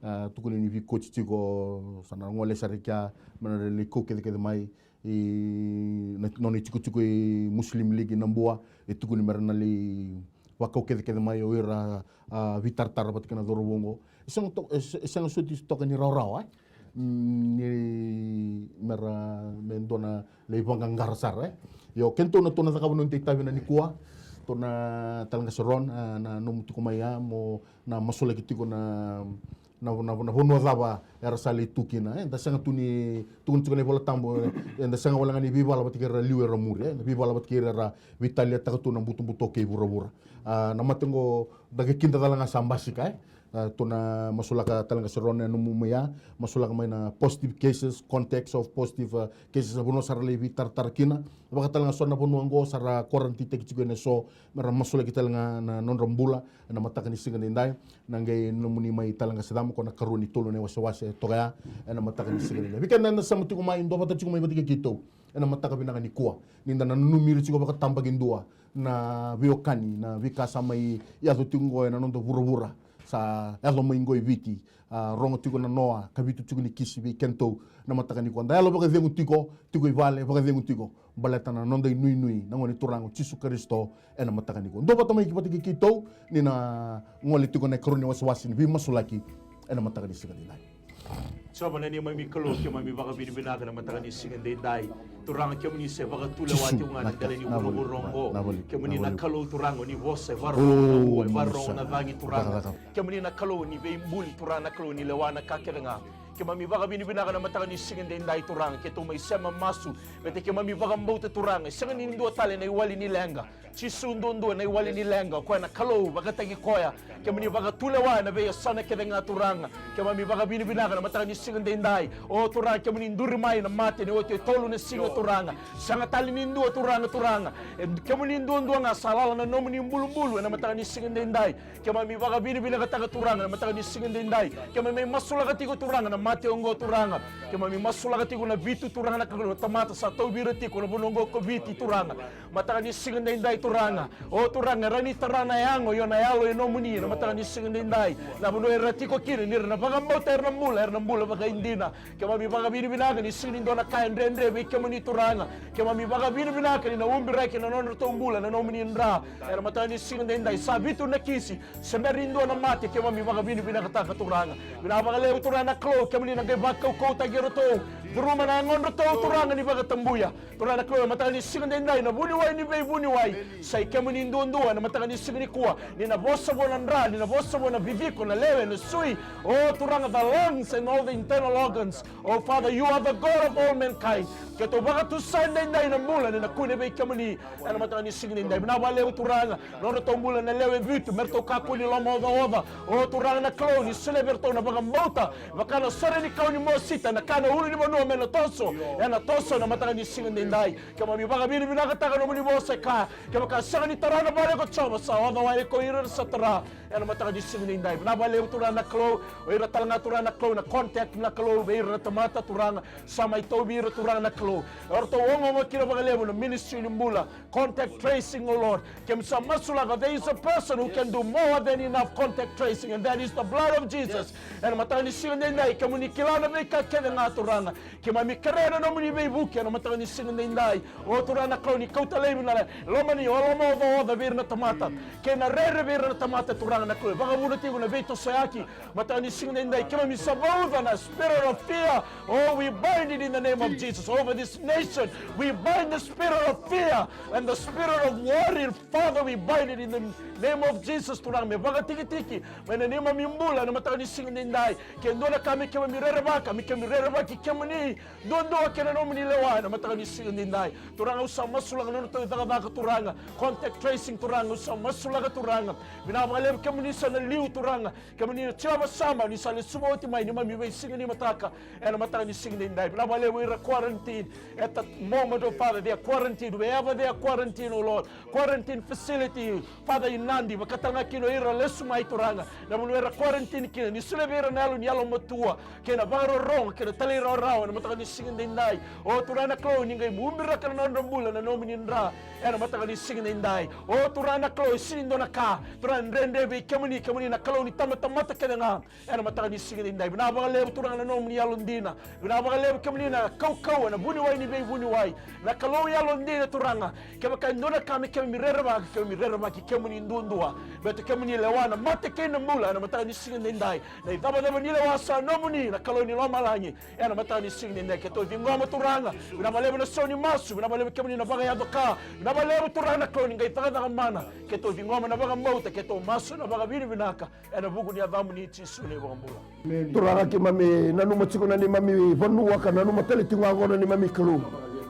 A, tukuni ni veikoti tiko, sa na gole sara i kea, me ra lai kau kecekece mai. I na, nona itikotiko i Muslim League i Nabua, e tukuni me ra na lai vakau kecekece mai o ira, a, veitaratara vata kei na cauravou oqo. E sega to-, e se-, e sega soti toka ni rawarawa, e. Mm, ni me ra, me dua na lai vaqaqara sara, e. Io, keitou na, tou na cakava na noda itavi na nikua, tou na Tale Qase Ron, a, na nomu tiko mai ya, mo na masulaki tiko na, na, na, na vanua cava era sa lai tu kina, e. Da sega tu ni, tukuna tiko na iVola Tabu, e, eda sega wale ga ni veivala vata kei ira liu era muri, e. Na veivala vata kei ira era veitaliataka tu na butobuto kei vuravura. A, na mate oqo, da qai kidacala ga sa basika, e. A, tou na masulaka Tale Qase Ron, e, nomu mai ya, masulaka mai na positive cases, contacts of positive, a, cases, na vanua sa ra lai veitaratara kina. Vaka tale ga so na vanua oqo sa ra quarantine-taki tiko ena so, me ra masulaki tale ga na nodra bula ena mataka ni siga nidai. Na qai nomuni mai Tale Qase Cama, ko na karua ni tolu na iwasewase toka ya ena mataka ni siga nidai. Vei keda na sema tiko mai, duavata tiko mai vata kei keitou ena mataka vinaka nikua, ni da na nanumi ira tiko vakatabakidua na veiwekani, na veika sa mai yaco tiko oqo ena noda vuravura, sa yaco mai oqo i Viti. A, rogo tiko na noa, ka vitu tiko ni kisi vei keitou na mataka nikua. Da yalo vakacegu tiko, tiko i vale vakacegu tiko, baleta na noda inuinui na Gone Turaga o Jisu Karisito ena mataka nikua. Duavata mai ki vata kei keitou ni na gole tiko na ikarua ni wasewase ni veimasulaki ena mataka ni siga nidai. Jiova na neimami Kalou, keimami vakavinavinaka na mataka ni siga edaidai. Turaga, kemuni se vakatulewa tiko ga ena dela ni vuravura oqo. Kemuni na Kalou, Turaga, ni vosa e vakarorogo na cagi, Turaga. Kemuni na Kalou ni veibuli, Turaga, na Kalou ni lewa na ka kece ga. Keimami vakavinavinaka na mataka ni siga edaidai Turaga, keitou mai sema masu. Baleta keimami vakabauta Turaga, e sega ni dua tale na iwali ni leqa. Jisu duadua na iwali ni leqa, o koya na Kalou vakataki koya. Kemuni vakatulewa ena veiyasana kece ga Turaga. Keimami vakavinavinaka na mataka ni siga edaidai. O Turaga, kemuni duri mai na mate ni oti e tolu na siga Turaga. Sega tale ni dua Turaga, Turaga. E kemuni duadua ga sa lala na nomuni bulubulu ena mataka ni siga edaidai. Keimami vakavinavinakataka Turaga na mataka ni siga edaidai. Keimami masulaka tiko Turaga na mate oqo Turaga. Keimami masulaka tiko na vitu Turaga na Kalou, na tamata sa tauvi ira tiko na vanua oqo ko Viti Turaga. Mataka ni siga edaidai Turaga. O Turaga, era ni tara na yago, io na yalo e nomuni na mataka ni siga edaidai. Na vanua era tiko kina, ni ra na vakabauta era na bula, era na bula vakaidina. Keimami vakavinavinaka ni sega ni dua na ka e dredre vei kemuni Turaga. Keimami vakavinavinaka ni na ubiraki na nodratou bula na nomuni dra. Ena mataka ni siga edaidai sa vitu na kisi, se bera ni dua na mate, keimami vakavinavinakataka Turaga. Vinaka vakalevu Turaga na Kalou, kemuni na qai vakaukautaki iratou. Curuma na yagodratou Turaga ni vakatabuya. Turaga na Kalou, ena mataka ni siga edaidai na vuniwai ni veivuniwai. Sa i kemuni duadua ena mataka ni siga nikua. Ni na vosa vua na dra, ni na vosa vua na viviko, na lewe, na sui. O Turaga, the lungs and all the internal organs. Oh Father, you are the God of all mankind. Keitou vakatusa edaidai na bula ni na kune vei kemuni. Ena mataka ni siga edaidai. Vinaka vakalevu Turaga. Nodratou bula na lewe vitu, me ratou kakua ni lomaocaoca. O Turaga na Kalou, ni solia vei iratou na vakabauta. Vaka na sore ni kau ni mosita, na ka na ulunivanua me na toso. Ena toso ena mataka ni siga edaidai. Keimami vakavinavinakataka nomuni vosa e kaya, kevaka sega ni tara na vale ko Jiova, sa oca wale ko ira era sa tara. Ena mataka ni siga edaidai. Vinaka vakalevu Turaga na Kalou, o ira tale ga Turaga na Kalou, na contact na Kalou, vei ira na tamata Turaga, sa mai tauvi ira Turaga na Kalou. O ratou ogaoga kina vakalevu na ministry ni bula, contact tracing, oh Lord. Keimami sa masulaka, there is a person who can do more than enough contact tracing, and that is the blood of Jesus. Ena mataka ni siga edaidai, kemuni kila na veika kece ga Turaga. Keimami kerea na nomuni veivuke ena mataka ni siga edaidai. O Turaga na Kalou, ni kauta laivi na lomani, o lomaocaoca vei ira na tamata. Kei na rere vei ira na tamata Turaga na Kalou. Vakavuna tiko na veitosoyaki. Mataka ni siga edaidai, keimami sa vauca na spirit of fear. Oh, we bind it in the name of Jesus. Over this nation, we bind the spirit of fear and the spirit of worry. Father, we bind it in the name of Jesus. Turaga, me vakatikitiki mai na neimami bula ena mataka ni siga edaidai. Ke dua na ka me keimami rerevaka, me keimami rerevaki kemuni duadua kei na nomuni lewa ena mataka ni siga edaidai. Turaga, au sa masulaka na nodratou cakacaka Turaga. Contact tracing Turaga, au sa masulaka Turaga. Vinaka vakalevu kemuni sa na liu Turaga. Kemuni na Jiova Sama, ni sa lesuva oti mai neimami veisiga ni mataka. Ena mataka ni siga edaidai. Vinaka vakalevu ira quarantine. At the moment, oh Father, they are quarantined. Wherever they are quarantined, oh Lord. Quarantine facility. Father, i Nadi, vakatalega kina o ira lesu mai Turaga. Na vanua era quarantine kina, ni solia vei ira na yalo ni yalomatua. Kei na vakarorogo, kei na talairawarawa, ena mataka ni siga edaidai. O Turaga na Kalou, ni qai ubiraka na nodra bula, na nomuni dra. Ena mataka ni siga edaidai. O Turaga na Kalou, e sega ni dua na ka. Turaga dredre vei kemuni, kemuni na Kalou ni tabatamata kece ga. Ena mataka ni siga edaidai. Vinaka vakalevu Turaga na nomuni yalodina. Vinaka vakalevu kemuni na kaukauwa, na vuniwai ni veivuniwai. Na Kalou yalodina Turaga. Kevaka e dua na ka me keimami rerevaka, keimami rerevaki kemuni duadua. Baleta kemuni lewa na mate kei na bula, ena mataka ni siga edaidai. Na icavacava ni lewa sa nomuni, na Kalou ni lomalagi. Ena mataka ni siga edaidai, keitou ciqoma Turaga. Vinaka vakalevu na sau ni masu, vinaka vakalevu kemuni na vakayaco ka. Vinaka vakalevu Turaga na Kalou ni qai cakacaka mana. Keitou ciqoma na vakabauta, keitou masu ena vakavinavinaka. Ena vuku ni yacamuni Jisu na iVakabula. Turaga, keimami nanuma tiko na neimami vanua ka nanuma tale tiko ga qo na neimami Kalou.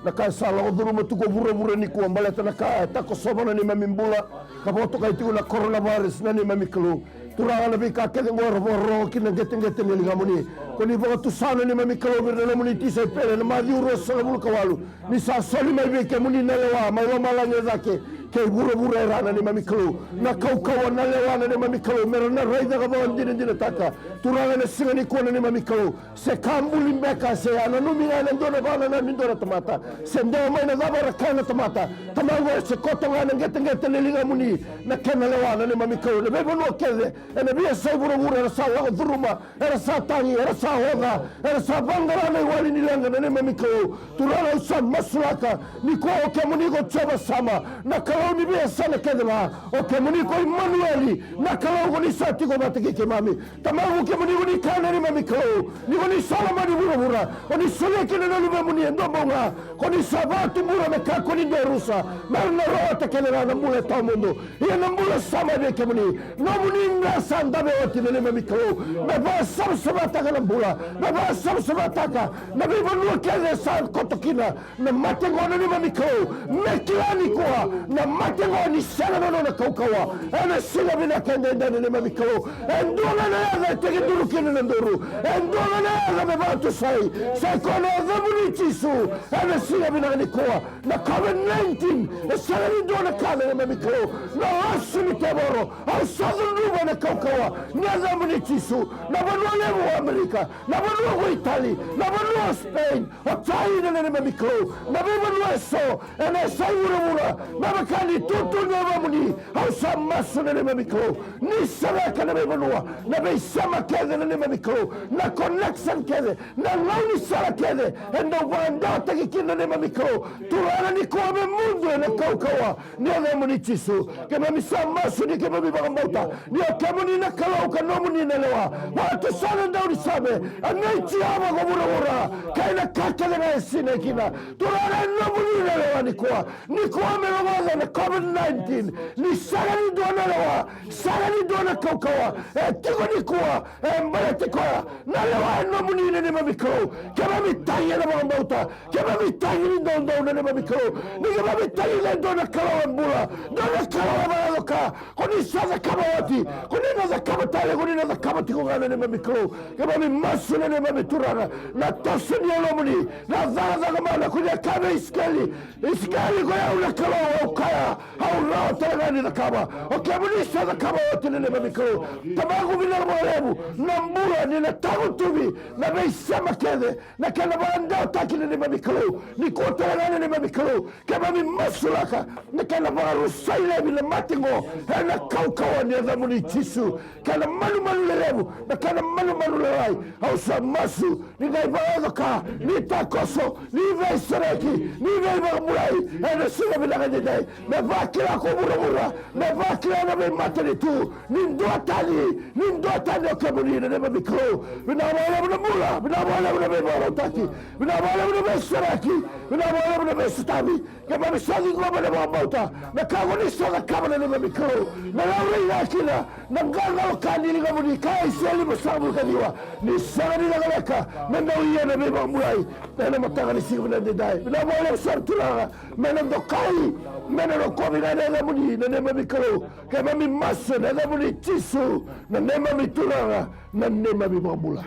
Na ka e sa lako curuma tu ko vuravura nikua baleta na ka e takosova na neimami bula ka vakatokai tiko na coronavirus na neimami Kalou. Turaga, na veika kece qo era vakarorogo kina na qeteqete ni ligamuni. Ko ni vakatusa na neimami Kalou vei ira na nomuni tisaipeli ena Maciu ruasagavulu ka walu. Ni sa soli mai vei kemuni na lewa mai lomalagi e cake kei vuravura e ra na neimami Kalou. Na kaukauwa, na lewa na neimami Kalou, me ra na raica ka vakadinadinataka. Turaga, ena siga nikua na neimami Kalou, se ka buli beka se a nanumi ga ena dua na vakanananu ni dua na tamata, se dewa mai na cava era kaya na tamata, Tamaqu, e se koto ga ena qeteqete ni ligamuni na kena lewa na neimami Kalou. Na veivanua kece ena veiyasai vuravura era sa lako curuma, era sa tagi, era sa oca, era sa vaqara na iwali ni leqa na neimami Kalou. Turaga, au sa masulaka nikua, o kemuni ko Jiova Sama, na ka Kalou ni veiyasana kece ga. O kemuni ko Imanueli, na Kalou ko ni sa tiko vata kei keimami. Tamaqu, kemuni ko ni kaya na neimami Kalou, ni ko ni sa lomani vuravura. O ni solia kina na luvemuni e dua bau ga, ko ni sa vakatubura me kakua ni dua e rusa, me ra na rawata kece ga na bula e tawamudu. Ia na bula sa mai vei kemuni. Nomuni na sa dave oti na neimami Kalou, me vakasavasavataka na bula, me vakasavasavataka na veivanua kece sa koto kina na mate qo na neimami Kalou. Me kila nikua na mate qo ni sega na nona kaukauwa. Ena siga vinaka edaidai na neimami Kalou, e dua ga na yaca e tekiduru kina na duru, e dua ga na yaca me vakatusai, sai koya na yacamuni Jisu. Ena siga vinaka nikua, na COVID nineteen e sega ni dua na ka na neimami Kalou. Na lasu ni tevoro, au sa cudruva na kaukauwa ni yacamuni Jisu. Na vanua levu o Amerika, na vanua ko Itali, na vanua o Spain, o China na neimami Kalou, na veivanua eso ena yasai vuravura, me vaka ni tutu ni yacamuni. Au sa masu na neimami Kalou, ni sereka na veivanua, na veisema kece na neimami Kalou, na connection kece, na gaunisala kece e dau vakadewataki kina na neimami Kalou. Turaga, nikua me mudu ena kaukauwa ni yacamuni Jisu. Keimami sa masu ni keimami vakabauta ni o kemuni na Kalou ka nomuni na lewa. Vakatusa na daunisame, anointi Jiova ko vuravura kei na ka kece ga e sinai kina. Turaga, e nomuni na lewa nikua. Nikua me rogoca na COVID nineteen ni sega ni dua na lewa, sega ni dua na kaukauwa. E tiko nikua, e baleti koya na lewa e nomuni na neimami Kalou. Keimami tagi ena vakabauta. Keimami tagi ni doudou na neimami Kalou. Ni keimami tagi na dua na Kalou e bula, dua na Kalou e vakayaco ka. Ko ni sa cakava oti, ko ni na cakava tale, ko ni na cakava tiko ga na neimami Kalou. Keimami masu na neimami Turaga, na toso ni yalomuni, na cakacaka mana ko ni a kaya vei Isikeli. Isikeli, ko i au na Kalou, au kaya, au rawa tale ga ni cakava. O kemuni sa cakava oti na neimami Kalou. Tamaqu, vinaka vakalevu na bula ni na tagutuvi na veisema kece, na kena vakadewataki na neimami Kalou. Nikua tale ga na neimami Kalou, keimami masulaka na kena vakarusai laivi na mate qo ena kaukauwa ni yacamuni Jisu. Kena manumanu lelevu, na kena manumanu lalai. Au sa masu ni qai vakayaco ka, ni takoso, ni veisereki, ni veivakabulai ena siga vinaka edaidai. Me vakila ko vuravura, me vakila na veimatanitu ni duatani, ni duatani o kemuni na neimami Kalou. Vinaka vakalevu na bula, vinaka vakalevu na veivakarautaki, vinaka vakalevu na veisereki, vinaka vakalevu na veisotavi. Keimami sa ciqoma na vakabauta na ka ko ni sa cakava na neimami Kalou, me laurai ga kina na qaqalo ka ni ligamuni. Kaya Aisea limasagavulu ka ciwa, ni sega ni lekaleka me dau ia na veivakabulai ena mataka ni siga vinaka edaidai. Vinaka vakalevu sara Turaga, me na dokai, me na rokovi ga na yacamuni na neimami Kalou. Keimami masu ena yacamuni Jisu, na neimami Turaga, na neimami Vakabula.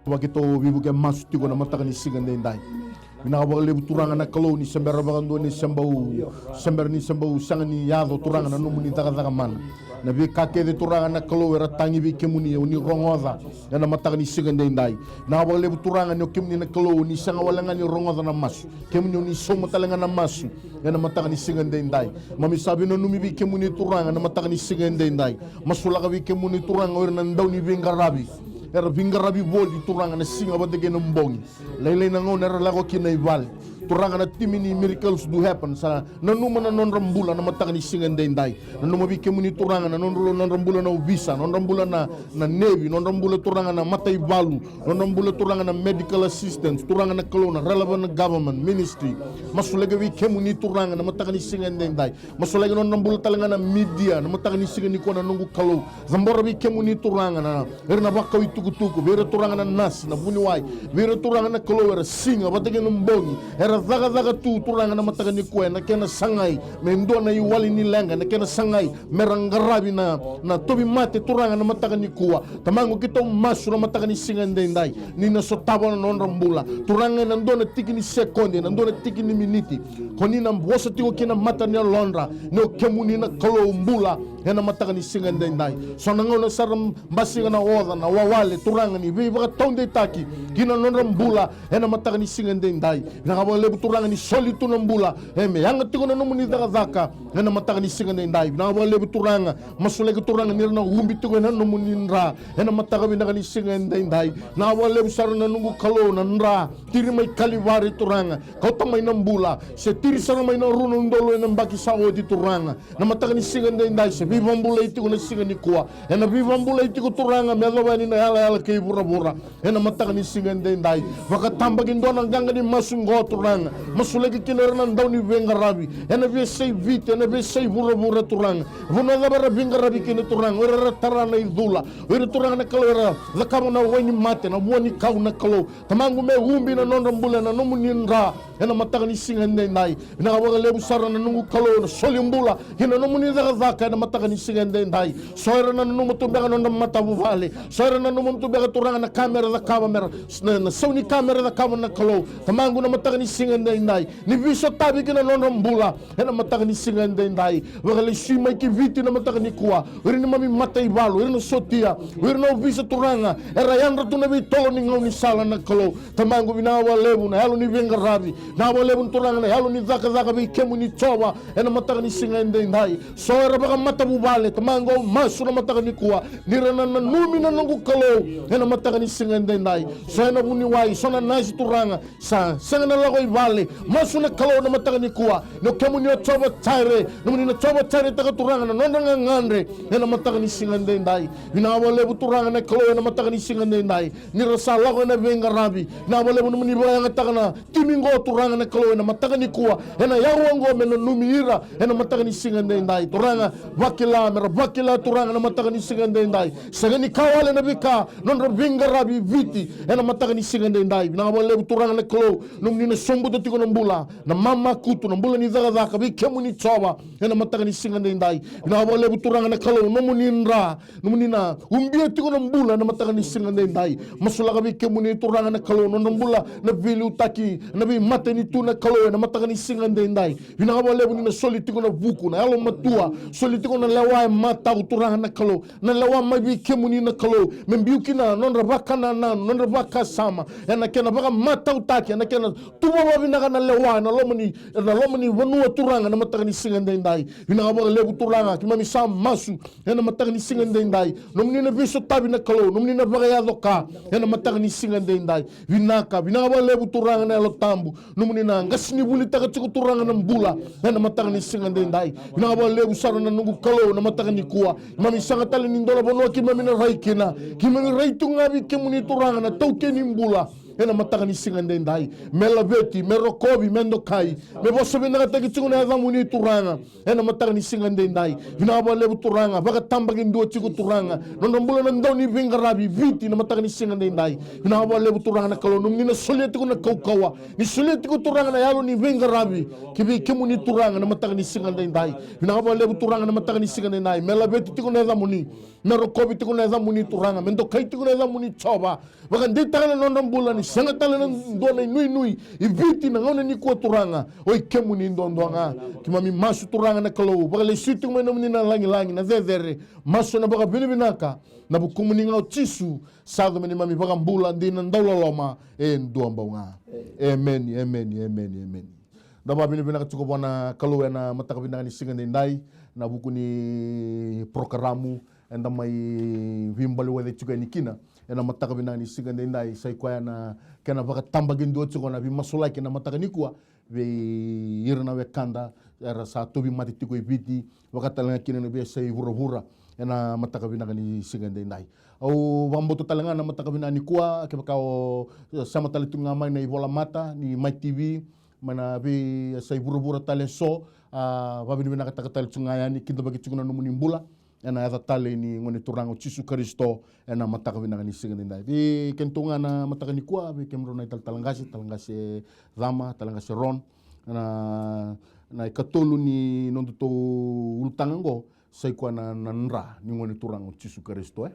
Vakatou veivuke masu tiko na mataka ni siga edaidai. Vinaka vakalevu Turaga na Kalou, ni se bera vakadua ni se bau, se bera ni se bau sega ni yaco Turaga na nomuni cakacaka mana. Na veika kece Turaga na Kalou era tagi vei kemuni, o ni rogoca ena mataka ni siga edaidai. Vinaka vakalevu Turaga ni o kemuni na Kalou, ni sega wale ga ni rogoca na masu. Kemuni o ni sauma tale ga na masu ena mataka ni siga edaidai. Mami sa veinanumi vei kemuni Turaga na mataka ni siga edaidai. Masulaka vei kemuni Turaga o ira na dauniveiqaravi, era veiqaravi voli Turaga na siga vata kei na bogi. Lailai na gauna era lako kina i vale. Turaga na timi ni Miracles Do Happen sa nanuma na nodra bula na mataka ni siga edaidai. Nanuma vei kemuni Turaga na nodra, nodra bula na ovisa, nodra bula na, na nevi, nodra bula Turaga na mataivalu, nodra bula Turaga na medical assistance, Turaga na Kalou na relevant government ministry. Masulaki vei kemuni Turaga na mataka ni siga edaidai. Masulaki nodra bula tale ga na media na mataka ni siga nikua na noqu Kalou. Cabora vei kemuni Turaga na, era na vakau itukutuku, vei ira Turaga na nasi, na vuniwai, vei ira Turaga na Kalou era siga vata kei na bogi, era cakacaka tu Turaga na mataka nikua ena kena sagai me dua na iwali ni leqa, ena kena sagai me ra qaravi na, na tauvimate Turaga na mataka nikua. Tamaqu, keitou masu na mataka ni siga edaidai ni na sotava na nodra bula Turaga ena dua na tiki ni sekodi, ena dua na tiki ni miniti. Ko ni na vosa tiko ki na mata ni yalodra, ni o kemuni na Kalou bula, ena mataka ni siga edaidai. So na gauna sara basiga na oca, na wawale, Turaga, ni veivakataudeitaki ki na nodra bula ena mataka ni siga edaidai. Vinaka vakalevu, Turaga, ni soli tu na bula, e me yaga tiko na nomuni cakacaka ena mataka ni siga edaidai. Vinaka vakalevu, Turaga, masulaki, Turaga, ni ra na ubi tiko ena nomuni dra ena mataka vinaka ni siga edaidai. Vinaka vakalevu sara na noqu Kalou na dra tiri mai Kalivari, Turaga, kauta mai na bula, se tiri sara mai na rua na udolu ena yabaki sa oti, Turaga. Na mataka ni siga edaidai se veivabulai tiko na siga nikua, ena veivabulai tiko, Turaga, me yacova yani na yalayala kei vuravura ena mataka ni siga edaidai. Vakatabakidua na qaqa ni masu oqo, Turaga, masulaki kina o ira na dauniveiqaravi ena veiyasai Viti, ena veiyasai vuravura, Turaga. Vanua cava era veiqaravi kina, Turaga, o ira era tara na icula, o ira, Turaga na Kalou, era cakava na wainimate, na vuanikau, na Kalou, Tamaqu, me ubi na nodra bula ena nomuni dra ena mataka ni siga edaidai. Vinaka vakalevu sara na noqu Kalou na soli bula ki na nomuni cakacaka ena mataka ni siga edaidai. So era na nanuma tu beka na nodra matavuvale, so era na nanuma tu beka, Turaga, na ka me ra cakava, me ra, na, na sau ni ka me ra cakava, na Kalou, Tamaqu, na mataka ni siga edaidai, ni veisotavi ki na nodra bula ena mataka ni siga edaidai. Vakalesui mai ki Viti na mataka nikua o ira na neimami mataivalu, o ira na sotia, o ira na ovisa, Turaga, era yadra tu na veitolo ni gaunisala, na Kalou, Tamaqu, vinaka vakalevu na yalo ni veiqaravi, vinaka vakalevu, Turaga, na yalo ni cakacaka vei kemuni, Jiova, ena mataka ni siga edaidai. So era vakamatavuvale, Tamaqu, au masu na mataka nikua ni ra na nanumi, na noqu Kalou, ena mataka ni siga edaidai. So ena vuniwai, so na nasi, Turaga, sa sega na lako i vale, masu, na Kalou, na mataka nikua ni o kemuni o Jiova Jaire, nomuni na Jiova Jaire taka, Turaga, na nodra gagadre ena mataka ni siga edaidai. Vinaka vakalevu, Turaga na Kalou, ena mataka ni siga edaidai, ni ra sa lako ena veiqaravi. Vinaka vakalevu, nomuni vakayagataka na timi oqo, Turaga na Kalou, ena mataka nikua, ena yaua oqo, me nanumi ira ena mataka ni siga edaidai. Turaga, vakila, me ra vakila, Turaga, na mataka ni siga edaidai, sega ni ka wale na veika nodra veiqaravi i Viti ena mataka ni siga edaidai. Vinaka vakalevu, Turaga na Kalou, nomuni na sobuta tiko na bula, na mamakutu, na bula ni cakacaka vei kemuni, Jiova, ena mataka ni siga edaidai. Vinaka vakalevu, Turaga na Kalou, nomuni dra, nomuni na ubia tiko na bula ena mataka ni siga edaidai. Masulaka vei kemuni, Turaga na Kalou, nodra bula na veiliutaki ena veimatanitu, na Kalou, ena mataka ni siga edaidai. Vinaka vakalevu ni na soli tiko na vuku, na yalomatua, soli tiko na lewa e matau, Turaga na Kalou, na lewa mai vei kemuni, na Kalou, me biu kina na nodra vakanananu, nodra vakasama, ena kena vakamatautaki, ena kena tu vakavinaka na lewa ena loma ni, ena loma ni vanua, Turaga, na mataka ni siga edaidai. Vinaka vakalevu, Turaga, keimami sa masu ena mataka ni siga edaidai, nomuni na veisotavi, na Kalou, nomuni na vakayaco ka ena mataka ni siga edaidai. Vinaka, vinaka vakalevu, Turaga na Yalo Tabu, nomuni na qasenivulitaka tiko, Turaga, na bula ena mataka ni siga edaidai. Vinaka vakalevu sara na noqu Kalou, na mataka nikua, keimami sega tale ni dua na vanua keimami na rai kina, keimami rai tu ga vei kemuni, Turaga, na taukei ni bula ena mataka ni siga edaidai. Me laveti, me rokovi, me dokai, me vosa vinakataki tiko na yacamuni, Turaga, ena mataka ni siga edaidai. Vinaka vakalevu, Turaga, vakatabakidua tiko, Turaga, nodra bula na dauniveiqaravi i Viti na mataka ni siga edaidai. Vinaka vakalevu, Turaga na Kalou, nomuni na solia tiko na kaukauwa, ni solia tiko, Turaga, na yalo ni veiqaravi ki vei kemuni, Turaga, na mataka ni siga edaidai. Vinaka vakalevu, Turaga, na mataka ni siga edaidai, me laveti tiko na yacamuni, me rokovi tiko na yacamuni, Turaga, me dokai tiko na yacamuni, Jiova. Vakadeitaka na nodra bula ni sega tale na dua na inuinui i Viti na gauna nikua, Turaga, o i kemuni duadua ga. Keimami masu, Turaga na Kalou, vakalesui tiko mai nomuni na lagilagi, na cecere, masu ena vakavinavinaka, na vukumuni ga o Jisu, sa yaco me neimami vakabula dina dauloloma e dua bau ga. Emeni, emeni, emeni, emeni. Da vakavinavinaka tiko vua na Kalou ena mataka vinaka ni siga edaidai, na vuku ni porokaramu eda mai veibalewai tiko yani kina ena mataka vinaka ni siga edaidai, sa i koya na kena vakatabakidua tiko na veimasulaki ena mataka nikua vei ira na wekada era sa tauvimate tiko i Viti, vaka tale ga kina na veiyasai vuravura, ena mataka vinaka ni siga edaidai. Au vakabauta tale ga na mataka vinaka nikua, kevaka o sema tale tu ga mai na ivolamata ni Mai T V mai na veiyasai vuravura tale eso, a, vakavinavinakataka tale tu ga yani, kidavaki tiko na nomuni bula ena yaca talei ni Gone Turaga o Jisu Karisito ena mataka vinaka ni siga edaidai. Vei kedatou ga na mataka nikua, vei kemudrau na italatala qase, tala qase Cama, tala qase Ron, na, na ikatolu ni nodatou ulutaga oqo, sa i koya na, na dra ni Gone Turaga o Jisu Karisito, e.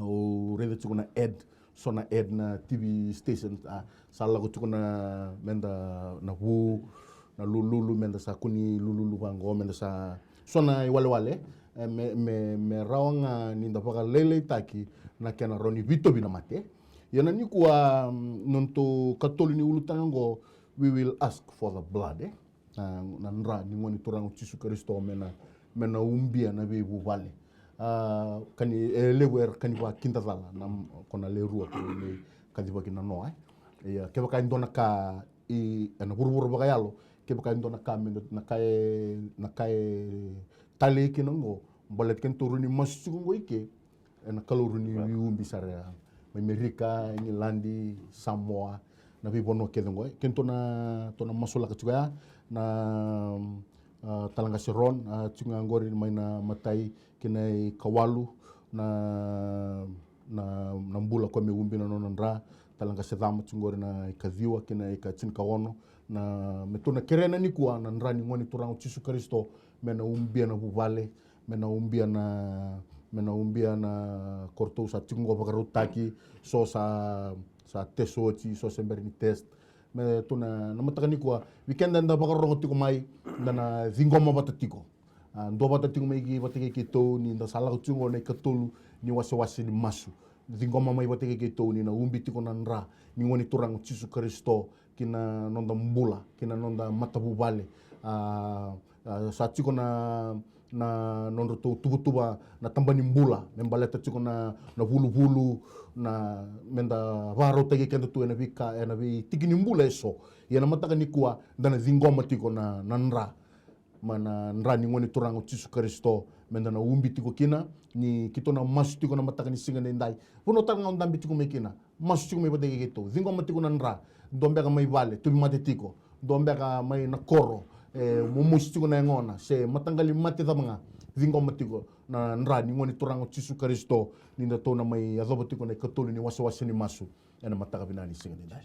Au raica tiko na ad, so na ad na T V station, a, sa lako tiko na, meda na vu, na lululu, meda sa kua ni lululu vaqo, meda sa, so na iwalewale, E, me, me, me rawa ga ni da vakalailaitaki na kena rawa ni veitauvi na mate. Ia na nikua, mm, nodatou katolu ni ulutaga oqo, we will ask for the blood, e? Na, na dra ni Gone Turaga o Jisu Karisito me na, me na ubia na veivuvale. A, ka ni, e levu era ka ni vakidacala na, ko na le rua ko ni kacivaki na noa, e? Ia, kevaka e dua na ka i, ena vuravura vakayalo, kevaka e dua na ka me, na ka e, na ka e talei kina oqo, baleta kedatou rawa ni masu tiko oqo i ke, ena kalou rawa ni veiubi sara ya. Mai Merika, Igiladi, Samoa, na veivanua kece oqo. Kedatou na, tou na masulaka tiko ya, na, a, Talaqase Ron, a, tiko ga oqori mai na imatai ki na ikawalu, na, na, na bula koya me ubi na nona dra. Talaqase Cama tiko oqori na ikaciwa ki na ikatini ka ono. Na, me tou na kerea na nikua na dra ni Gone Turaga o Jisu Karisito me na ubia na vuvale, me na ubia na, me na ubia na, ko ratou sa tiko oqo vakarautaki, so sa, sa test oti, so se bera ni test. Me tou na, na mataka nikua, vei keda eda vakarorogo tiko mai, da na ciqoma vata tiko. A, dua vata tiko mai ki vata kei keitou ni da sa lako tiko oqo na ikatolu ni wasewase ni masu. Ciqoma mai vata kei keitou ni na ubi tiko na dra ni Gone Turaga o Jisu Karisito ki na noda bula, ki na noda matavuvale. A, a, sa tiko na, na nodratou tuvatuva na taba ni bula, me baleta tiko na, na vuluvulu, na, me da vakarautaki keda tu ena veika, ena veitiki ni bula eso. Ia na mataka nikua, da na ciqoma tiko na, na dra. Ma na dra ni Gone Turaga o Jisu Karisito, me da na ubi tiko kina, ni keitou na masu tiko na mataka ni siga daidai. Vanua tale ga o dabe tiko mai kina, masu tiko mai vata kei keitou. Ciqoma tiko na dra, dua beka mai vale, tauvimate tiko. Dua beka mai na koro, e, momosi tiko na yagona, se mataqali mate cava ga. Ciqoma tiko na dra ni Gone Turaga o Jisu Karisito, ni da tou na mai yacova tiko na ikatolu ni wasewase ni masu. Ena mataka vinaka ni siga daidai.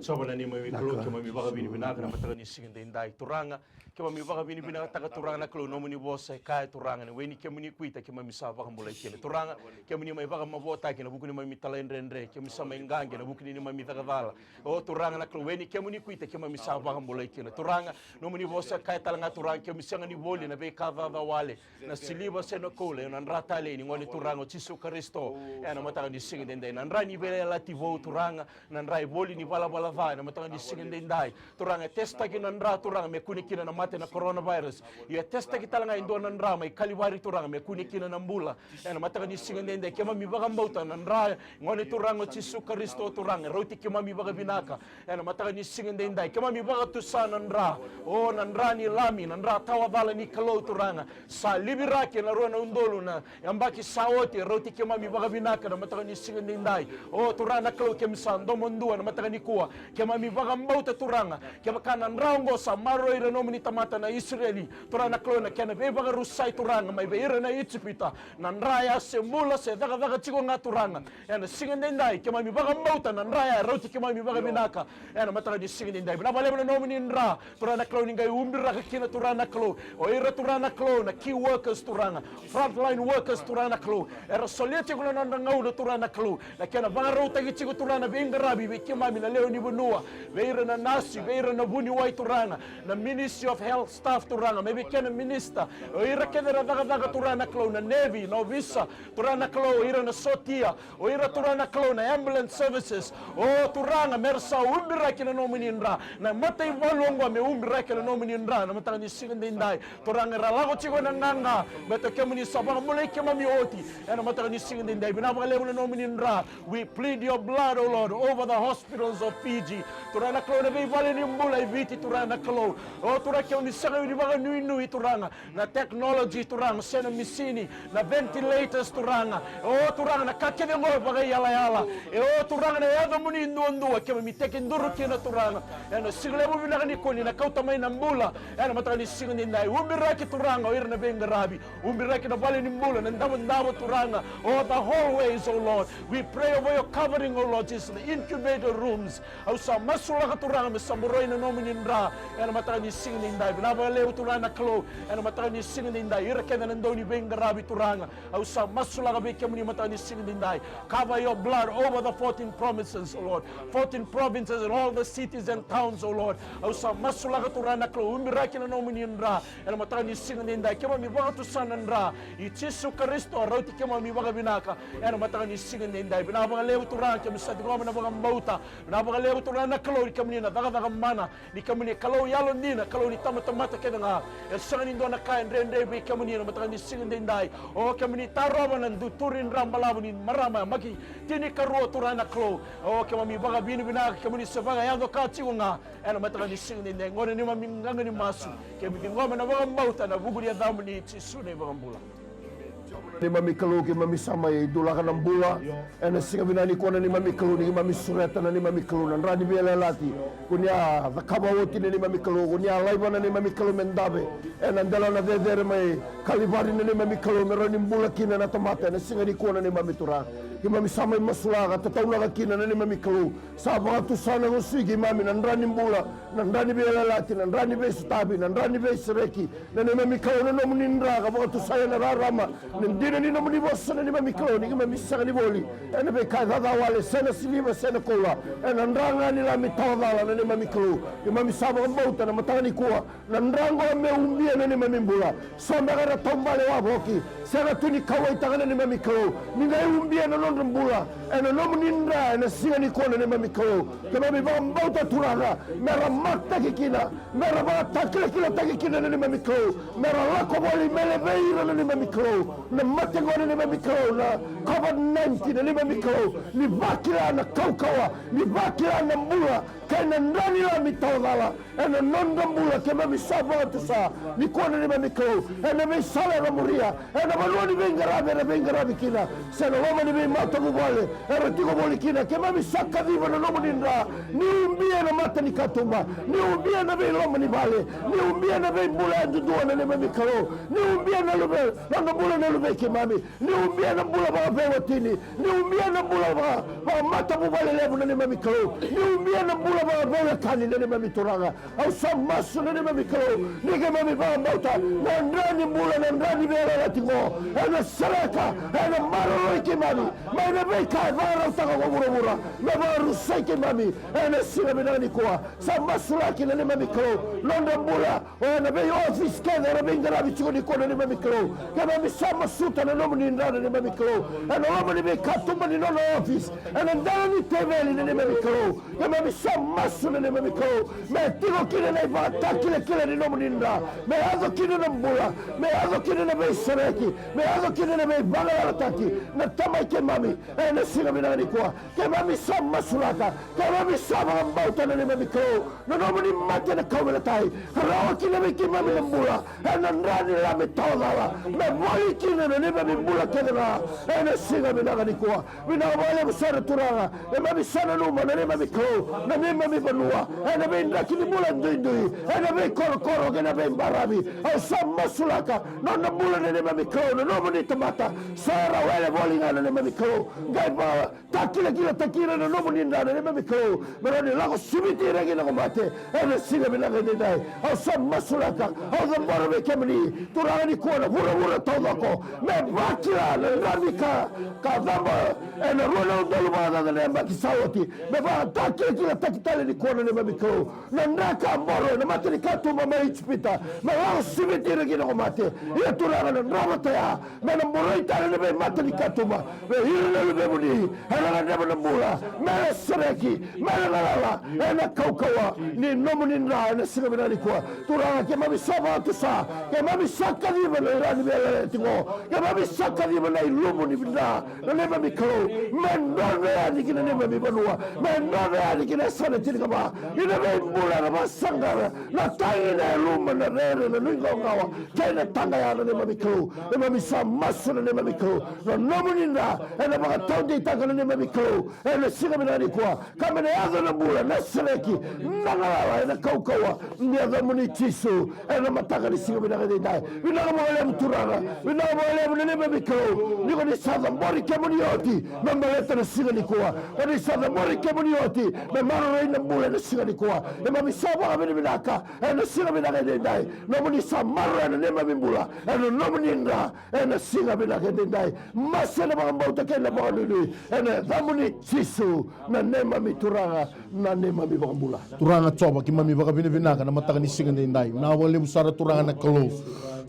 Jiova na neimami Kalou, keimami vakavinavinaka na mataka ni siga daidai. Turaga, keimami vakavinavinakataka Turaga na Kalou nomuni vosa e kaya Turaga, na we ni kemuni kuita keimami sa vakabulai kina. Turaga, kemuni mai vakamavoataki ena vuku ni neimami talaidredre, keimami sa mai qaqi ena vuku ni neimami cakacala. O Turaga na Kalou, we ni kemuni kuita keimami sa vakabulai kina. Turaga, nomuni vosa e kaya tale ga Turaga, keimami sega ni voli na veika cacawale. Na siliva se na koula, ia na dra talei ni Gone Turaga o Jisu Karisito. Ena mataka ni siga daidai, na dra ni veiyalayalati vou Turaga, na dra e voli ni valavala ca, ena mataka ni siga daidai. Turaga, e testaki na dra Turaga me kune kina na mate na coronavirus. Ia e testaki tale ga e dua na dra mai Kalivari Turaga me kune kina na bula. Ena mataka ni siga daidai, keimami vakabauta na dra Gone Turaga o Jisu Karisito Turaga, e rauti keimami vakavinaka. Ena mataka ni siga daidai, keimami vakatusa na dra. O na dra ni Lami, na dra tawacala ni Kalou Turaga. Sa liviraki ena rua na udolu na yabaki sa oti, e rauti keimami vakavinaka na mataka ni siga daidai. O Turaga na Kalou, keimami sa domodua na mataka nikua. Keimami vakabauta Turaga, kevaka na dra oqo sa maroroi ira na nomuni tamata na Isireli. Turaga na Kalou, na kena veivakarusai Turaga mai vei ira na Ijipita. Na dra ya se bula, se cakacaka tiko ga Turaga. Ena siga daidai, keimami vakabauta na dra ya e rauti keimami vakavinaka. Ena mataka ni siga daidai, vinaka vakalevu na nomuni dra, Turaga na Kalou, ni qai ubiraka kina Turaga na Kalou. O ira Turaga na Kalou na key workers Turaga, frontline workers Turaga na Kalou. Era solia tiko na nodra gauna Turaga na Kalou. Na kena vakarautaki tiko Turaga na veiqaravi vei keimami na lewe ni vanua. Vei ira na nasi, vei ira na vuniwai Turaga. Na Ministry of Health staff Turaga, mai vei kena minister. O ira kece era cakacaka Turaga na Kalou, na navy, na ovisa, Turaga na Kalou, o ira na sotia. O ira Turaga na Kalou na ambulance services. O Turaga, mera sa ubiraki na nomuni dra. Na mataivalu oqo me ubiraki na nomuni dra. Na mataka ni siga daidai. Turaga era lako tiko ena gaga. Baleta kemuni sa vakabulai keimami oti. Ena mataka ni siga daidai. Vinaka vakalevu na nomuni dra. We plead your blood, O Lord, over the hospitals of Fiji. Turaga na Kalou na veivale ni bula e Viti, Turaga na Kalou. O Turaga keimami sega ni vakanuinui Turaga. Na technology Turaga, se na misini, na ventilators Turaga. O Turaga na ka kece oqo e vakaiyalayala. E o Turaga na yacamuni duadua, keimami tekiduru kina Turaga. Ena siga levu vinaka nikua ni na kauta mai na bula. Ena mataka ni siga daidai. Ubiraki Turaga, o ira na veiqaravi. Ubiraki na vale ni bula, na davodavo Turaga. O the hallways, O Lord. We pray over your covering, O Lord Jesus, the incubator rooms. Au sa masulaka Turaga me saboroi na nomuni dra ena mataka ni siga nidai. Vinaka vakalevu Turaga na Kalou, ena mataka ni siga nidai. Ira kece na dau ni veiqaravi Turaga, au sa masulaka vei kemuni mataka ni siga nidai. Cover your blood over the fourteen provinces, O Lord. Fourteen provinces and all the cities and towns, O Lord. Au sa masulaka Turaga na Kalou, ubiraki na nomuni dra ena mataka ni siga nidai. Keimami vakatusa na dra i Jisu Karisito, rauti keimami vakavinaka ena mataka ni siga nidai. Vinaka vakalevu Turaga, keimami sa ciqoma na vakabauta. Vinaka vakalevu Turaga na Kalou ni kemuni na cakacaka mana, ni kemuni Kalou yalodina, Kalou ni tabatamata kece ga. E sega ni dua na ka e dredre vei kemuni ena mataka ni siga nidai. O kemuni tarova na duturi dra balavu ni marama makitini karua Turaga na Kalou. O keimami vakavinavinaka, kemuni se vakayaco ka tiko ga ena mataka ni siga nidai. Gone neimami qaqa ni masu, keimami ciqoma na vakabauta ena vuku ni yacamuni Jisu na iVakabula. Neimami Kalou, keimami sa mai dulaka na bula ena siga vinaka nikua na neimami Kalou, ni keimami sureta na neimami Kalou na dra ni veiyalayalati ko ni a cakava oti na neimami Kalou, ko ni a laiva na neimami Kalou me dave ena dela na cecere mai Kalivari na neimami Kalou, me rawa ni bula kina na tamata ena siga nikua na neimami Turaga. Keimami sa mai masulaka, tataunaka kina na neimami Kalou, sa vakatusa na gosui keimami na dra ni bula, na dra ni veiyalayalati, na dra ni veisotavi, na dra ni veisereki, na neimami Kalou na nomuni dra ka vakatusai ena rarama na dina ni nomuni vosa na neimami Kalou, ni keimami sega ni voli ena veika e caca wale, se na siliva se na koula, ena dra ga ni Lami tawa cala na neimami Kalou. Keimami sa vakabauta na mataka nikua na dra oqo me ubia na neimami bula. So beka era taubale wavoki, sega tu ni kauwaitaka na neimami Kalou, ni qai ubia na nodra bula ena nomuni dra ena siga nikua na neimami Kalou. Keimami vakabauta Turaga me ra matataki kina, me ra vakatakilakilataki kina na neimami Kalou, me ra lako voli me levei ira na neimami Kalou na mate qo na neimami Kalou, na COVID nineteen na neimami Kalou, ni vakila na kaukauwa, ni vakila na bula kei na dra ni Lami tawa cala ena nodra bula. Keimami sa vakatusa nikua na neimami Kalou, ena veisala era muria, ena vanua ni veiqaravi era veiqaravi kina, se na loma ni veimatavuvale era tiko voli kina, keimami sa kaciva na nomuni dra, ni ubia na mata ni katuba, ni ubia na veiloma ni vale, ni ubia na veibula yadudua na neimami Kalou, ni ubia na luve, nodra bula na luvei keimami, ni ubia na bula vakaveiwatini, ni ubia na bula vaka, vakamatavuvale levu na neimami Kalou, ni ubia na bula vakaveiwekani na neimami Turaga. Au sa masu na neimami Kalou, ni keimami vakabauta na dra ni bula, na dra ni veiyalayalati qo ena sereka, ena maroroi keimami mai na veika e vakarautaka ko vuravura me vakarusai keimami ena siga vinaka nikua. Sa masulaki na neimami Kalou nodra bula, o na veiofisi kece era veiqaravi tiko nikua na neimami Kalou. Keimami sa masuta na nomuni dra na neimami Kalou ena loma ni veikatuba ni nona ofisi, ena dela ni teveli na neimami Kalou. Keimami sa masu na neimami Kalou me tiko kina na ivakatakilakila ni nomuni dra, me yaco kina na bula, me yaco kina na veisereki, me yaco kina na veivagalalataki na Tamai keimami ena siga vinaka nikua. Keimami sa masulaka, keimami sa vakabauta na neimami Kalou na nomuni mate na kauveilatai ka rawa kina vei keimami na bula ena dra ni Lami tawa cala, me voli kina na neimami bula kece ga ena siga vinaka nikua. Vinaka vakalevu sara Turaga, keimami sa nanuma na neimami Kalou na neimami vanua ena veidraki ni bula duidui, ena veikorokoro kei na veibaravi. Au sa masulaka nodra bula na neimami Kalou na nomuni tamata, sa ra wele voli ga na neimami Kalou, qai vaka takilakilataki ira na nomuni dra na neimami Kalou, me rawa ni lako siviti ira kina ko mate ena siga vinaka edaidai. Au sa masulaka, au cabora vei kemuni Turaga nikua na vuravura taucoko me vakila na dra ni ka ka caba ena rua na udolu vakacaca na yabaki sa oti, me vakatakilakilataki tale nikua na neimami Kalou na dra ka boro ena mata ni katuba mai Ijipita, me lako siviti ira kina ko mate. Ia Turaga, na dra vata ya me na boroi tale na veimata ni katuba vei ira na luvemuni era gadreva na bula me na sereki, me na galala ena kaukauwa ni nomuni dra ena siga vinaka nikua. Turaga, keimami sa vakatusa, keimami sa kaciva na dra ni veiyalayalati qo, keimami sa kaciva na ilumu ni dra na neimami Kalou, me drodro yani ki na neimami vanua, me drodro yani ki na yasana tinikava, ki na veibula, na vakasaqara, na tagi, na yaluma, na rere, na nuiqawaqawa kei na taqaya na neimami Kalou. Keimami sa masu na neimami Kalou, na nomuni dra ena vakataudeitaka na neimami Kalou ena siga vinaka nikua, ka me na yaco na bula, na sereki, na galala ena kaukauwa ni yacamuni Jisu ena mataka ni siga vinaka edaidai. Vinaka vakalevu Turaga, vinaka vakalevu Na neimami Kalou, ni ko ni sa cabori kemuni oti me baleta na siga nikua. Ko ni sa cabori kemuni oti me maroroi na bula ena siga nikua. Neimami sa vakavinavinaka ena siga vinaka edaidai. Nomuni sa maroroya na neimami bula ena nomuni dra ena siga vinaka edaidai. Masu ena vakabauta kei na vakanuinui ena yacamuni Jisu, na neimami Turaga, na neimami iVakabula. Turaga Jiova, keimami vakavinavinaka na mataka ni siga edaidai. Vinaka vakalevu sara Turaga na Kalou.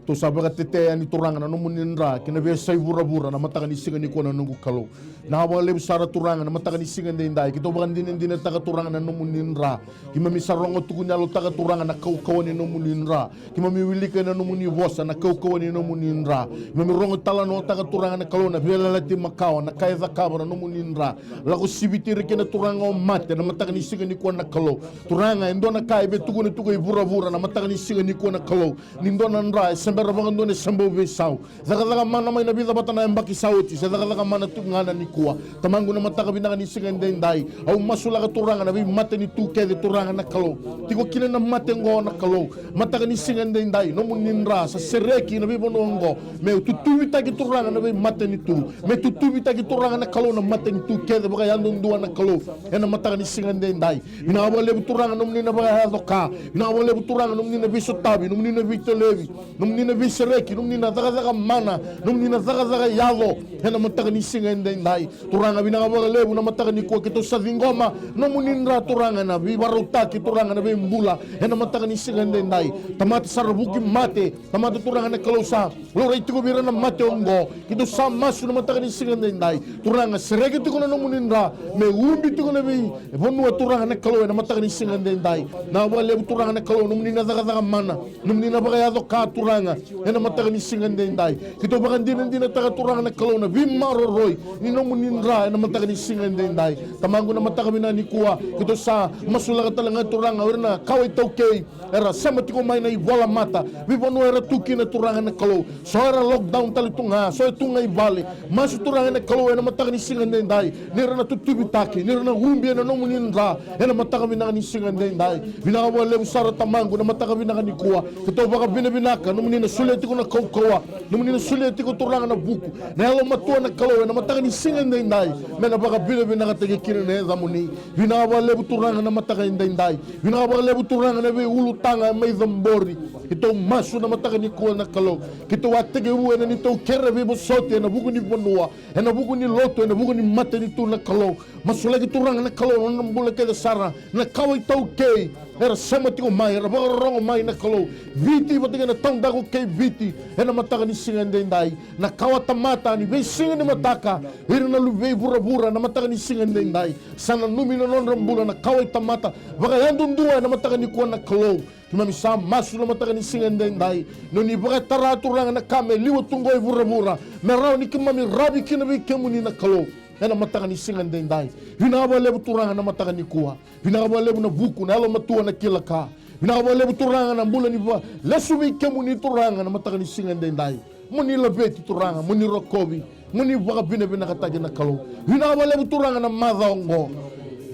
Tou sa vakatetea yani Turaga na nomuni dra ki na veiyasai vuravura na mataka ni siga nikua na noqu Kalou. Vinaka vakalevu sara Turaga na mataka ni siga edaidai. Keitou vakadinadinataka Turaga na nomuni dra. Keimami sa rogo tu ni yalotaka Turaga na kaukauwa ni nomuni dra. Keimami wilika ena nomuni vosa na kaukauwa ni nomuni dra. Keimami rogo talanoataka Turaga na Kalou na veiyalayalati makawa, na ka e cakava na nomuni dra. Lako siviti ira kina Turaga o mate na mataka ni siga nikua na Kalou. Turaga, e dua na ka e via tukuna tiko i vuravura na mataka ni siga nikua na Kalou. Ni dua na dra e se bera vakadua ni se bau veisau. Cakacaka mana mai na vica vata na yabaki sa oti, se cakacaka mana tu ga na nikua. Tamaqu na mataka vinaka ni siga edaidai. Au masulaka Turaga na veimatanitu kece Turaga na Kalou. Tiko kina na mate oqo na Kalou. Mataka ni siga edaidai. Nomuni dra sa sereki na veivanua oqo. Me tutuvitaki Turaga na veimatanitu. Me tutuvitaki Turaga na Kalou na matanitu kece vakayadudua na Kalou. Ena mataka ni siga edaidai. Vinaka vakalevu Turaga nomuni na vakayaco ka. Vinaka vakalevu Turaga nomuni na veisotavi, nomuni na veitalevi. Nomuni na veisereki, nomuni na cakacaka mana, nomuni na cakacaka yaco. Ena mataka ni siga edaidai. Turaga vinaka vakalevu na mataka nikua keitou sa ciqoma. Nomuni dra Turaga na veivakarautaki Turaga na veibula. Ena mataka ni siga edaidai. Tamata sa ra vuki mate. Tamata Turaga na Kalou sa laurai tiko vei ira na mate oqo. Keitou sa masu na mataka ni siga edaidai. Turaga sereki tiko na nomuni dra. Me ubi tiko na veivanua Turaga na Kalou ena mataka ni siga edaidai. Vinaka vakalevu Turaga na Kalou nomuni na cakacaka mana. Nomuni na vakayaco ka Turaga. Ena mataka ni siga edaidai. Keitou vakadinadinataka Turaga na Kalou na veimaroroi. Ni nomuni dra ena mataka ni siga edaidai. Tamaqu na mataka vinaka nikua. Keitou sa masulaka tale ga Turaga o ira na kawa iTaukei. Era sema tiko mai na ivola mata. Veivanua era tu kina Turaga na Kalou. So era lockdown tale tu ga. So e tu ga i vale. Masu Turaga na Kalou ena mataka ni siga edaidai. Ni ra na tutuvitaki. Ni ra na ubi ena nomuni dra. Ena mataka vinaka ni siga edaidai. Vinaka vakalevu sara Tamaqu na mataka vinaka nikua. Keitou vakavinavinaka. Nomuni na solia tiko na kaukauwa. Nomuni na solia tiko Turaga na vuku. Na yalomatua na Kalou ena mataka ni siga edaidai. Me na vakavinavinakataki kina na yacamuni. Vinaka vakalevu Turaga na mataka edaidai. Vinaka vakalevu Turaga na veiulutaga e mai cabori. Keitou masu na mataka nikua na Kalou. Keitou a tekivu ena neitou kere veivosoti ena vuku ni vanua. Ena vuku ni lotu, ena vuku ni matanitu na Kalou. Masulaki Turaga na Kalou na nodra bula kece sara. Na kawa iTaukei. Era sema tiko mai, era vakarorogo mai na Kalou. Viti vata kei na taudaku kei Viti. Ena mataka ni siga edaidai. Na kawa tamata ni veisiga ni mataka. Ira na luvei vuravura na mataka ni siga edaidai. Sa nanumi na nodra bula na kawa itamata. Vakayadudua ena mataka nikua na Kalou. Keimami sa masu na mataka ni siga edaidai. Noni vakatara Turaga na ka me liwa tu qo i vuravura. Me rawa ni keimami ravi kina vei kemuni na Kalou. Ena mataka ni siga edaidai. Vinaka vakalevu Turaga na mataka nikua. Vinaka vakalevu na vuku, na yalomatua, na kila ka. Vinaka vakalevu Turaga na bula ni va. Lesu vei kemuni Turaga na mataka ni siga edaidai. Mo ni laveti Turaga, mo ni rokovi, mo ni vakavinavinakataki na Kalou. Vinaka vakalevu Turaga na macawa oqo.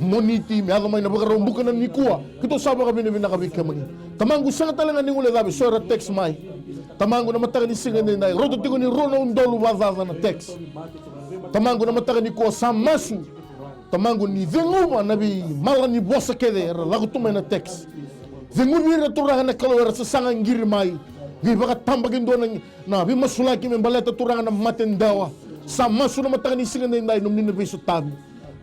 Mo ni timi, yaco mai na Vakaraubuka na nikua. Keitou sa vakavinavinaka vei kemuni. Tamaqu sega tale ga ni guilecava, so era text mai. Tamaqu na mataka ni siga edaidai. Rauta tiko ni rua na udolu vakacaca na text. Tamaqu na mataka nikua sa masu. Tamaqu ni ceguva na veimala ni vosa kece era lako tu mai na text. Ceguvi ira Turaga na Kalou era sasaga qiri mai. Veivakatabakidua na, na veimasulaki me baleta Turaga na mate dewa. Sa masu na mataka ni siga edaidai nomuni na veisotavi.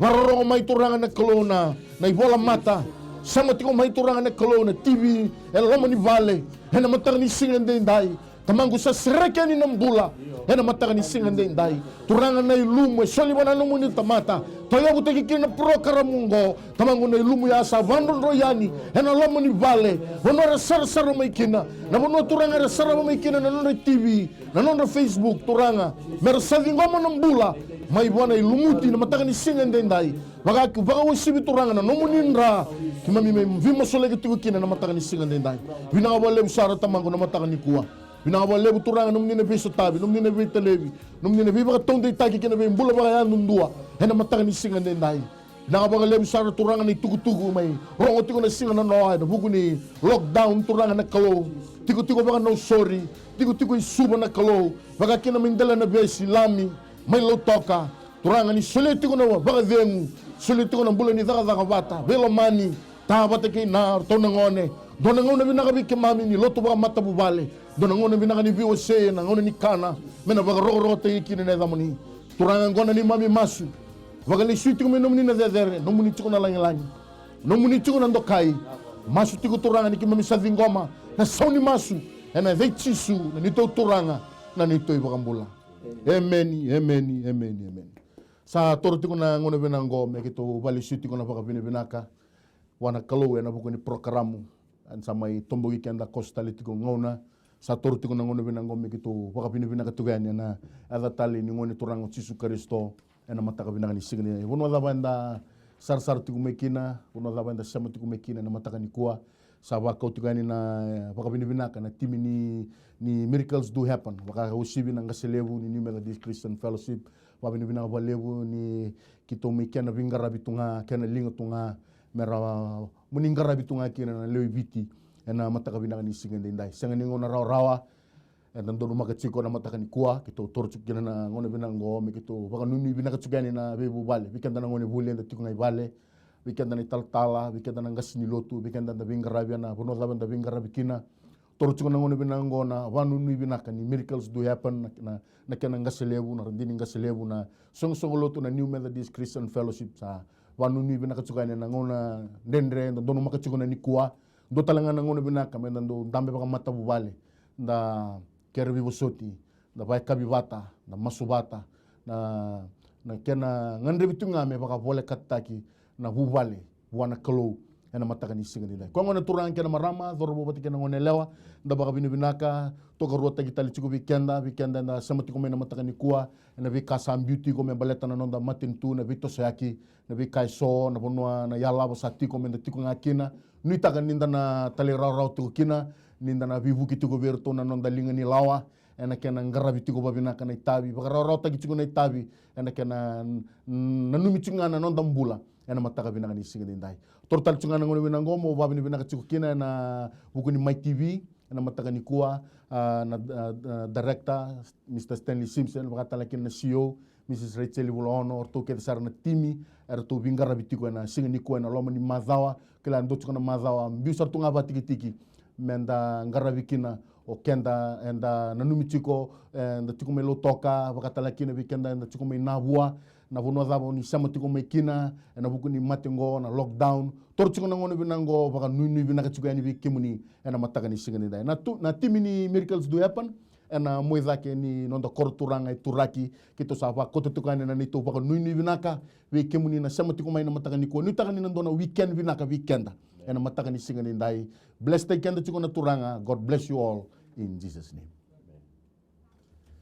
Vakarorogo mai Turaga na Kalou na, na ivola mata. Sema tiko mai Turaga na Kalou na T V. E loma ni vale. Ena mataka ni siga edaidai. Tamaqu sa sereki yani na bula. Ena mataka ni siga edaidai. Turaga na ilumu e soli vua na nomuni tamata. Tauyavutaki kina na porokaramu oqo. Tamaqu na ilumu ya sa vakadrodroi yani. Ena loma ni vale. Vanua era sarasara mai kina. Na vanua Turaga era sarava mai kina na nodra T V. Na nodra Facebook Turaga. Mera sa ciqoma na bula. Mai vua na ilumuti na mataka ni siga edaidai. Vaka, vakauasivi Turaga na nomuni dra. Keimami mai veimasulaki tiko kina na mataka ni siga edaidai. Vinaka vakalevu sara Tamaqu na mataka nikua. Vinaka vakalevu Turaga nomuni na veisotavi, nomuni na veitalevi, nomuni na veivakataudeitaki kei na veibula vakayadudua. Ena mataka ni siga edaidai. Vinaka vakalevu sara Turaga na itukutuku mai rogo tiko na siga nanoa ena vuku ni lockdown Turaga na Kalou. Tikotiko vakaNausori, tikotiko i Suva na Kalou. Vaka kina mai Delainavesi, Lami, mai Lautoka. Turaga ni solia tiko na vakacegu, solia tiko na bula ni cakacaka vata, veilomani, ta vata kei na ratou na gone. Dua na gauna vinaka vei keimami ni lotu vakamatavuvale. Dua na gauna vinaka ni veiwasei ena gauna ni kana, me na vakarokorokotaki kina na yacamuni. Turaga, oqo na neimami masu. Vakalesui tiko mai nomuni na cecere, nomuni tiko na lagilagi, nomuni tiko na dokai. Masu tiko Turaga ni keimami sa ciqoma na sau ni masu ena yaca i Jisu na neitou Turaga, na neitou iVakabula. Emeni, emeni, emeni, emeni. Sa toro tiko na gauna vinaka oqo me keitou vakalesui tiko na vakavinavinaka vua na Kalou ena vuku ni porokaramu. Eda sa mai toboki keda, koso tale tiko gauna. Sa toro tiko na gauna vinaka oqo me keitou vakavinavinaka tiko yani ena yaca talei ni Gone Turaga o Jisu Karisito ena mataka vinaka ni siga ni. Vanua cava eda sarasara tiko mai kina, vanua cava eda sema tiko mai kina ena mataka nikua, sa vakau tiko yani na, eh, vakavinavinaka na timi ni, ni Miracles Do Happen. Vakauasivi na qase levu ni New Methodist Christian Fellowship. Vakavinavinaka vakalevu ni keitou mai kena veiqaravi tu ga, kena liga tu ga, me rawa mo ni qaravi tu ga kina na lewe i Viti ena mataka vinaka ni siga edaidai. Sega ni gauna rawarawa eda donumaka tiko na mataka nikua, keitou toro tiko kina na gauna vinaka oqo me keitou vakanuinui vinaka tiko yani na veivuvale. Vei keda na gonevuli eda tiko ga i vale, vei keda na italatala, vei keda na qase ni lotu, vei keda eda veiqaravi ena vanua cava eda veiqaravi kina. Toro tiko na gauna vinaka oqo na vakanuinui vinaka ni Miracles Do Happen, na, na, na kena qase levu, na radini qase levu, na soqosoqo lotu na New Methodist Christian Fellowship. Sa vakanuinui vinaka tiko yani na gauna dredre eda donumaka tiko na nikua. Dua tale ga na gauna vinaka meda dau dabe vakamatavuvale, da kere veivosoti, da vakayakavi vata, da masu vata, na, na kena gadrevi tu ga me vakavolekataki na vuvale vua na Kalou ena mataka ni siga edaidai. Koya gona turaga kei na marama, cauravou vata kei na goneyalewa, da vakavinavinaka. Tokaruataki tale tiko vei keda, vei keda eda sema tiko mai na mataka nikua, ena veika sa biu tiko me baleta na noda matanitu, na veitosoyaki, na veika eso, na vanua, na yalava sa tiko meda tiko ga kina. Nuitaka ni da na talairawarawa tiko kina, ni da na veivuke tiko vei iratou na noda liga ni lawa, ena kena qaravi tiko vavinaka na itavi, vakarawarawataki tiko na itavi, ena kena n-, nanumi tiko ga na noda bula ena mataka vinaka ni siga edaidai. Toro tale tiko ga na gauna vinaka oqo mo vakavinavinaka tiko kina ena vuku ni Mai T V ena mataka nikua, a, na, a, a, director, Mister Stanley Simpson, vaka tale kina na C E O, Missus Rachel Vulaono, o ratou kece sara na timi eratou veiqaravi tiko ena siga nikua ena loma ni macawa. Kila dua tiko na macawa biu sara tu ga vakatikitiki meda qaravi kina o keda eda nanumi tiko, eda tiko mai Lautoka, vaka tale kina vei keda eda tiko mai Navua, na vanua cava o ni sema tiko mai kina ena vuku ni mate oqo, na lockdown. Toro tiko na gauna vinaka oqo, vakanuinui vinaka tiko yani vei kemuni ena mataka ni siga edaidai. Na tu, na timi ni Miracles Do Happen, ena muaicake ni noda koro turaga e Turaki, keitou sa vakauta tiko yani na neitou vakanuinui vinaka vei kemuni na sema tiko mai na mataka nikua. Nuitaka ni na dua na weekend vinaka vei keda ena mataka ni siga edaidai. Blesstaki keda tiko na Turaga. God bless you all in Jesus' name.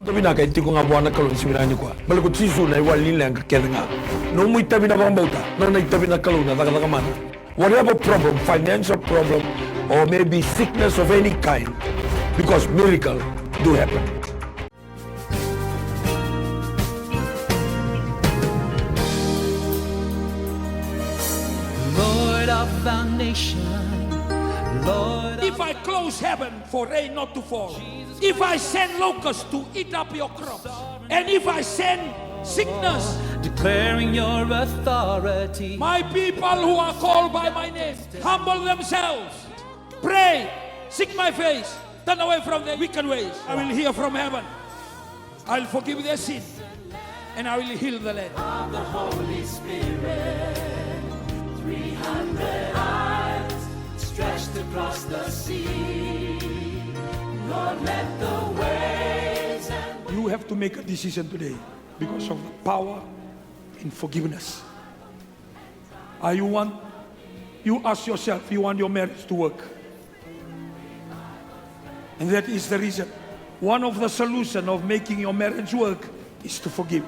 Itavi vinaka e tiko ga vua na Kalou ni siga vinaka nikua. Baleta ko Jisu na iwali ni leqa kece ga. Nomu itavi na vakabauta, nona itavi na Kalou na cakacaka mana. Whatever problem, financial problem, or maybe sickness of any kind, because miracle do happen. Lord of the nation, Lord of... If I close heaven for rain not to fall, if I send locusts to eat up your crops, and if I send sickness, declaring your authority. My people who are called by my name, humble themselves, pray, seek my face, turn away from their wicked ways. I will hear from heaven. I will forgive their sin, and I will heal the land. Of the Holy Spirit, three hundred arms stretched across the sea. Lord, let the waves and... You have to make a decision today because of the power in forgiveness. Are you want, you ask yourself, you want your marriage to work? And that is the reason. One of the solution of making your marriage work is to forgive.